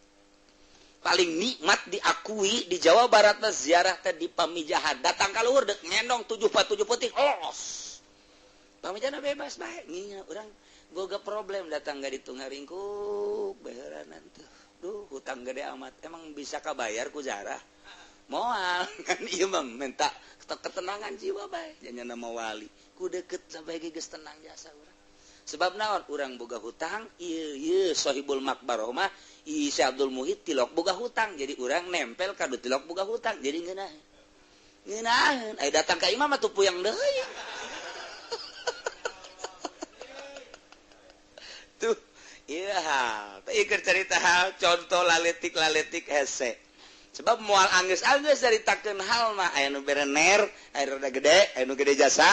Paling nikmat diakui di Jawa Barat mah ziarah teh di Pamijahan. Datang ka luhur deuk ngendong 747 peuting los. Pamijahan bebas bae. Nginya urang boga problem datang ka ditu ngaringkuk beheranan tuh. Duh, hutang gede amat. Emang bisa kabayar ku zarah? Moal kan ieu mah minta ketenangan jiwa bae janya nama wali ku deket sampai geus tenang jasa urang sebab naon urang boga hutang ieu ieu sahibul makbarah mah ieu Syekh Abdul Muhid tilok boga hutang jadi urang nempel ka du tilok boga hutang jadi ngeunah ngeunaheun aya datang ka imam mah tuh puyeng deui tuh ieu hal teh ieu cerita hal contoh laletik-laletik hese. Sebab moal anggeus-anggeus caritakeun hal mah aya nu berener, aya nu gede, aya nu gede jasa.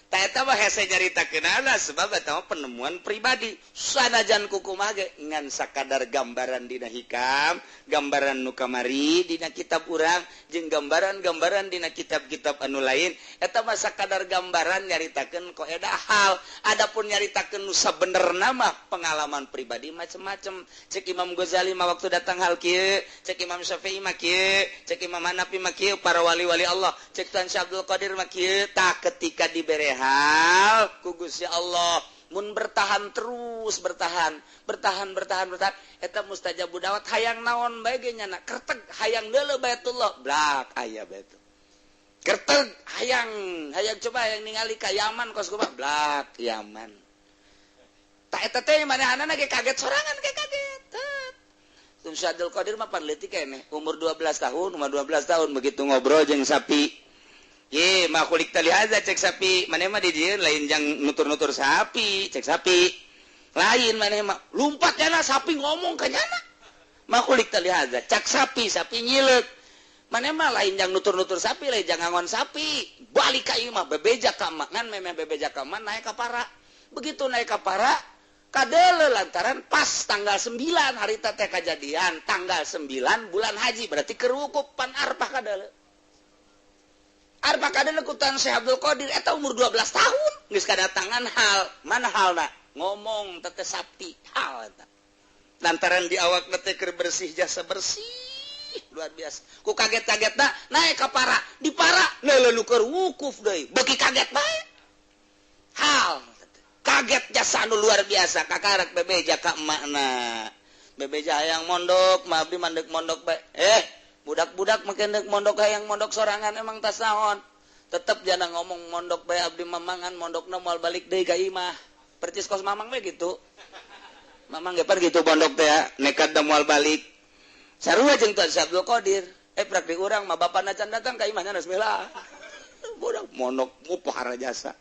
Tah eta mah hese nyaritakeunana sebab eta mah penemuan pribadi. Sanajan kukumaha ge ngan sakadar gambaran dina hikam, gambaran nu kamari dina kitab urang jeung gambaran-gambaran dina kitab-kitab anu lain, eta mah sakadar gambaran nyaritakeun koedah hal. Adapun nyaritakeun nu sabenerna mah pengalaman pribadi macem-macem. Cek Imam Ghazali mah waktu datang hal kieu, cek Imam Syafi'i mah kieu, cek Imam Hanafi mah kieu, para wali-wali Allah, cek Tuan Syekh Abdul Qadir mah kieu. Tah ketika dibere hal ku Gusti Allah mun bertahan terus bertahan bertahan bertahan bertahan eta mustajab dawat hayang naon bae ge nyana kerteg hayang deuleu Baitullah blak aya baitu kerteg hayang hayang coba hayang ningali ka Yaman kos kumaha blak Yaman tak eta teh manehanana ge kaget sorangan ge kaget. Tun Syekh Abdul Qadir mah pan leutik keneh umur 12 tahun umur 12 tahun begitu ngobrol jeung sapi. Ye, ma khuliqta li hadza cek sapi, maneh mah di dieu lain jang nutur-nutur sapi, cek sapi. Lain maneh mah lumpat jana sapi ngomong ka nyana. Ma khuliqta li hadza, cek sapi, sapi nyileuk. Maneh mah lain jang nutur-nutur sapi, lain jang ngangon sapi. Balik ka ieu mah bebeja ka emak, ngan memeh bebeja ka emak naik ka para. Begitu naik ka para, kadeuleu lantaran pas tanggal 9 harita teh kajadian, tanggal 9 bulan haji berarti keur wukuf pan Arfah kadeuleu. Arfah kadeuleu ku Tuan Syekh Abdul Qadir eta umur 12 tahun geus kadatangan hal mana halna ngomong teh sapi hal eta lantaran di awak teh keur bersih jasa bersih luar biasa ku kaget-kagetna naik ka para di para leuleuh nu keur wukuf deui beuki kaget bae hal kaget jasa anu luar biasa kakarak bebeja ka emakna bebeja hayang mondok mah abdi mandek mondok bae budak-budak makin dek mondok hayang mondok sorangan emang tas naon tetep jana ngomong mondok bae abdi mamangan mondokna moal balik deui ka imah percis kos mamang we gitu mamang ge pan gitu mondok teh nekat da moal balik sarua jeung Tuan Syekh Abdul Qadir prak di urang mah bapana can datang ka imahnya bismillah budak mondok mupahara jasa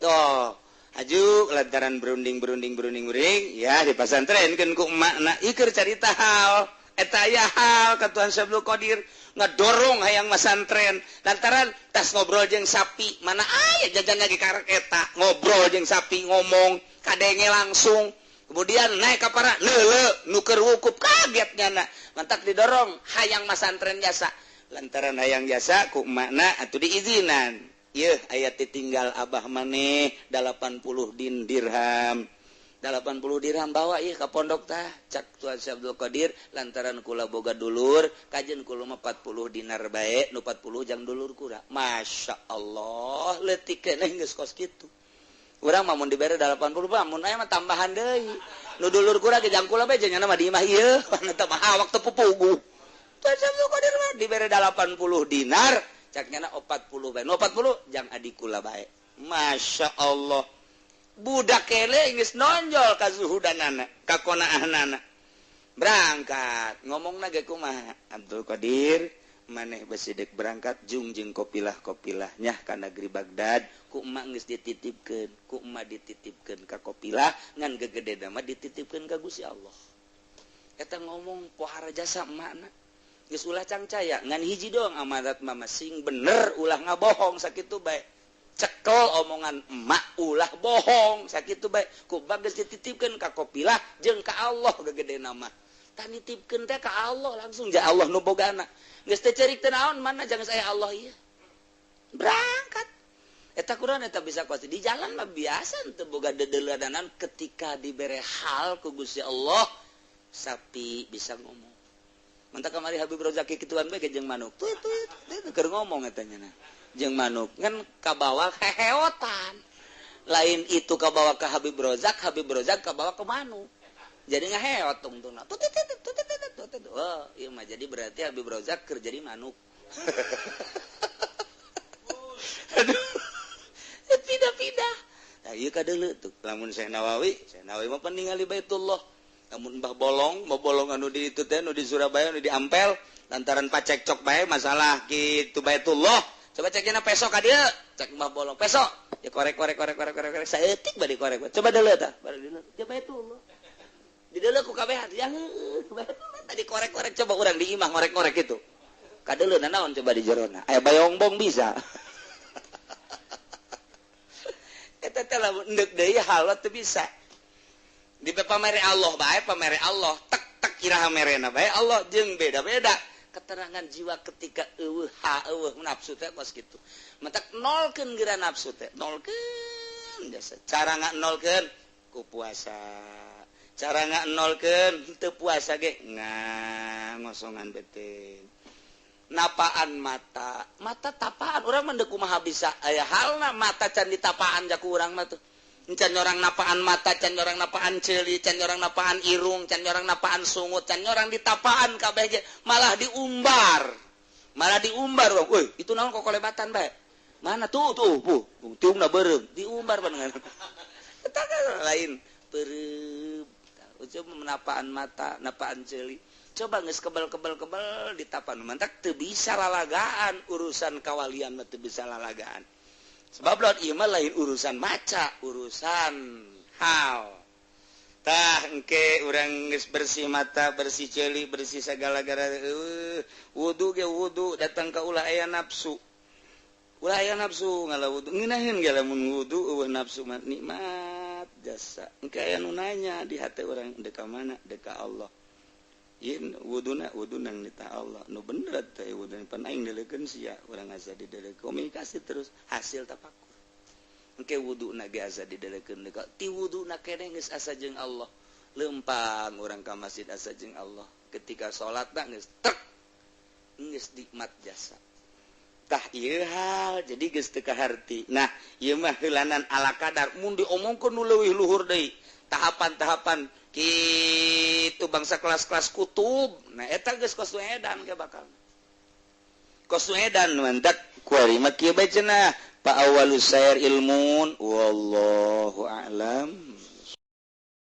toh aju lantaran berunding berunding berunding berunding ya di pasantrenkeun ku emakna ieu keur carita hal eta aya hal ka Tuhan Syekh Abdul Qadir ngedorong hayang masantren lantaran tas ngobrol jeung sapi mana aya jajan lagi karek eta ngobrol jeung sapi ngomong kadenge langsung kemudian naik ka para leuleuh nu keur wukuf kaget nyana mantak didorong hayang masantren jasa lantaran hayang jasa ku emakna atuh diizinan ieu aya ditinggal abah maneh 80 din dirham 80 dirham bawa ih ka pondok tah cak Tuan Syekh Abdul Qadir lantaran kula boga dulur kajen kula mah 40 dinar bae nu 40 jang dulur kura. Masya Allah leutik keneh geus kos kitu urang mah mun dibere 80 mah mun aya mah tambahan deui nu dulur kura ge jang kula bae janyana mah di imah ieu eta mah awak teu pupugu. Tuan Syekh Abdul Qadir mah dibere 80 dinar cak nyana 40 bae nu 40 jang adik kula bae. Masya Allah budak kele geus nonjol ka zuhudanana ka qonaahnana berangkat ngomongna ge kumaha Abdul Qadir maneh besi dek berangkat jung jeung kopilah-kopilah nyah ka negeri Baghdad ku emak geus dititipkeun ku emak dititipkeun ka kopilah ngan gegedena mah dititipkeun ka Gusti Allah eta ngomong pohara jasa emakna geus ulah cangcaya ngan hiji doang amanat mama sing bener ulah ngabohong sakitu bae cekel omongan emak ulah bohong sakitu bae ku geus dititipkeun ka kopilah jeung ka Allah gegedena mah tah nitipkeun teh ka Allah langsung ja Allah nu bogana geus teu ceurik teh naon mana jangan saya Allah ieu berangkat eta kurang eta bisa kuat di jalan mah biasa teu boga dedeuleunanan ketika dibere hal ku Gusti Allah sapi bisa ngomong mantak kamari Habib Rozaki kituan bae jeung manuk tuh tuh keur ngomong eta nya jeung manuk ngan kabawa heheotan lain itu kabawa ke Habib Rozak kabawa ke manuk jadi ngaheot tungtungna tut tut tut tut tut oh ieu mah jadi berarti Habib Rozak keur jadi manuk. Aduh pindah-pindah nah ieu kadeuleu tuh lamun Syekh Nawawi mah ningali Baitullah lamun Mbah Bolong Mbah Bolong anu di itu teh anu di Surabaya anu di Ampel lantaran pacekcok bae masalah kitu Baitullah coba ceknya pesok ka dieu cek Mbah Bolong pesok ya korek korek korek korek korek korek saeutik bari korek coba deuleu tah bari deuleu ya Baitullah di deuleu ku kabehan ya heuh Baitullah tadi korek-korek coba urang di imah ngorek-ngorek kitu kadeuleu naon coba di jerona aya bayongbong bisa eta teh lamun endek deui hal teu bisa di pamere Allah bae pamere Allah tek tek iraha merena bae Allah jeung beda-beda ketenangan jiwa ketika eueuh ha eueuh nafsu teh kos kitu matak nolkeun geura nafsu teh nolkeun jasa cara nganolkeun ku puasa cara nganolkeun teu puasa ge ngosongan beuteung Napaan mata, mata tapaan urang mah kumaha bisa aya halna mata can ditapaan jaku urang mah tuh. Can orang napaan mata, can orang napaan ceuli, can orang napaan irung, can orang napaan sungut, can orang ditapaan kabeh ge malah diumbar. Malah diumbar urang. Euy, itu naon kok kolebatan bae? Mana tuh tuh, puh, tiungna beureum, diumbar panengan. Eta lain beureum. Coba menapaan mata, napaan ceuli. Coba geus kebel-kebel-kebel ditapan mantak teu bisa lalagaan, urusan kawalian mah teu bisa lalagaan. Sebab lawan ieu mah lain urusan maca, urusan hal. Tah engke urang geus bersih mata, bersih ceuli, bersih sagala-gala, wudu ge wudu datang ka ulah aya nafsu. Ulah aya nafsu ngala wudu. Ngeunaheun ge lamun wudu eueuh nafsu mah nikmat jasa. Engke aya nu nanya di hati urang, deuk ka mana? Deuk ka Allah. Yen wuduna wudu nang nita Allah. Nu bener teh wudu pan aing deuleukeun sia, urang asa dideulekeun komunikasi terus hasil tafakur. Engke wuduna ge asa dideulekeun deuk ti wuduna keneh geus asa jeung Allah. Lempang urang ka masjid asa jeung Allah. Ketika salatna geus tek geus nikmat jasa. Tah ieu hal jadi geus teu kaharti. Nah, ieu mah heulanan ala kadar mun diomongkeun nu leuwih luhur deui. Tahapan-tahapan kitu bangsa kelas-kelas kutub. Nah eta geus kos edan ge bakal. Kos edan mantak kuari mah kieu bae cenah. Pa awalus sayar ilmun wallah.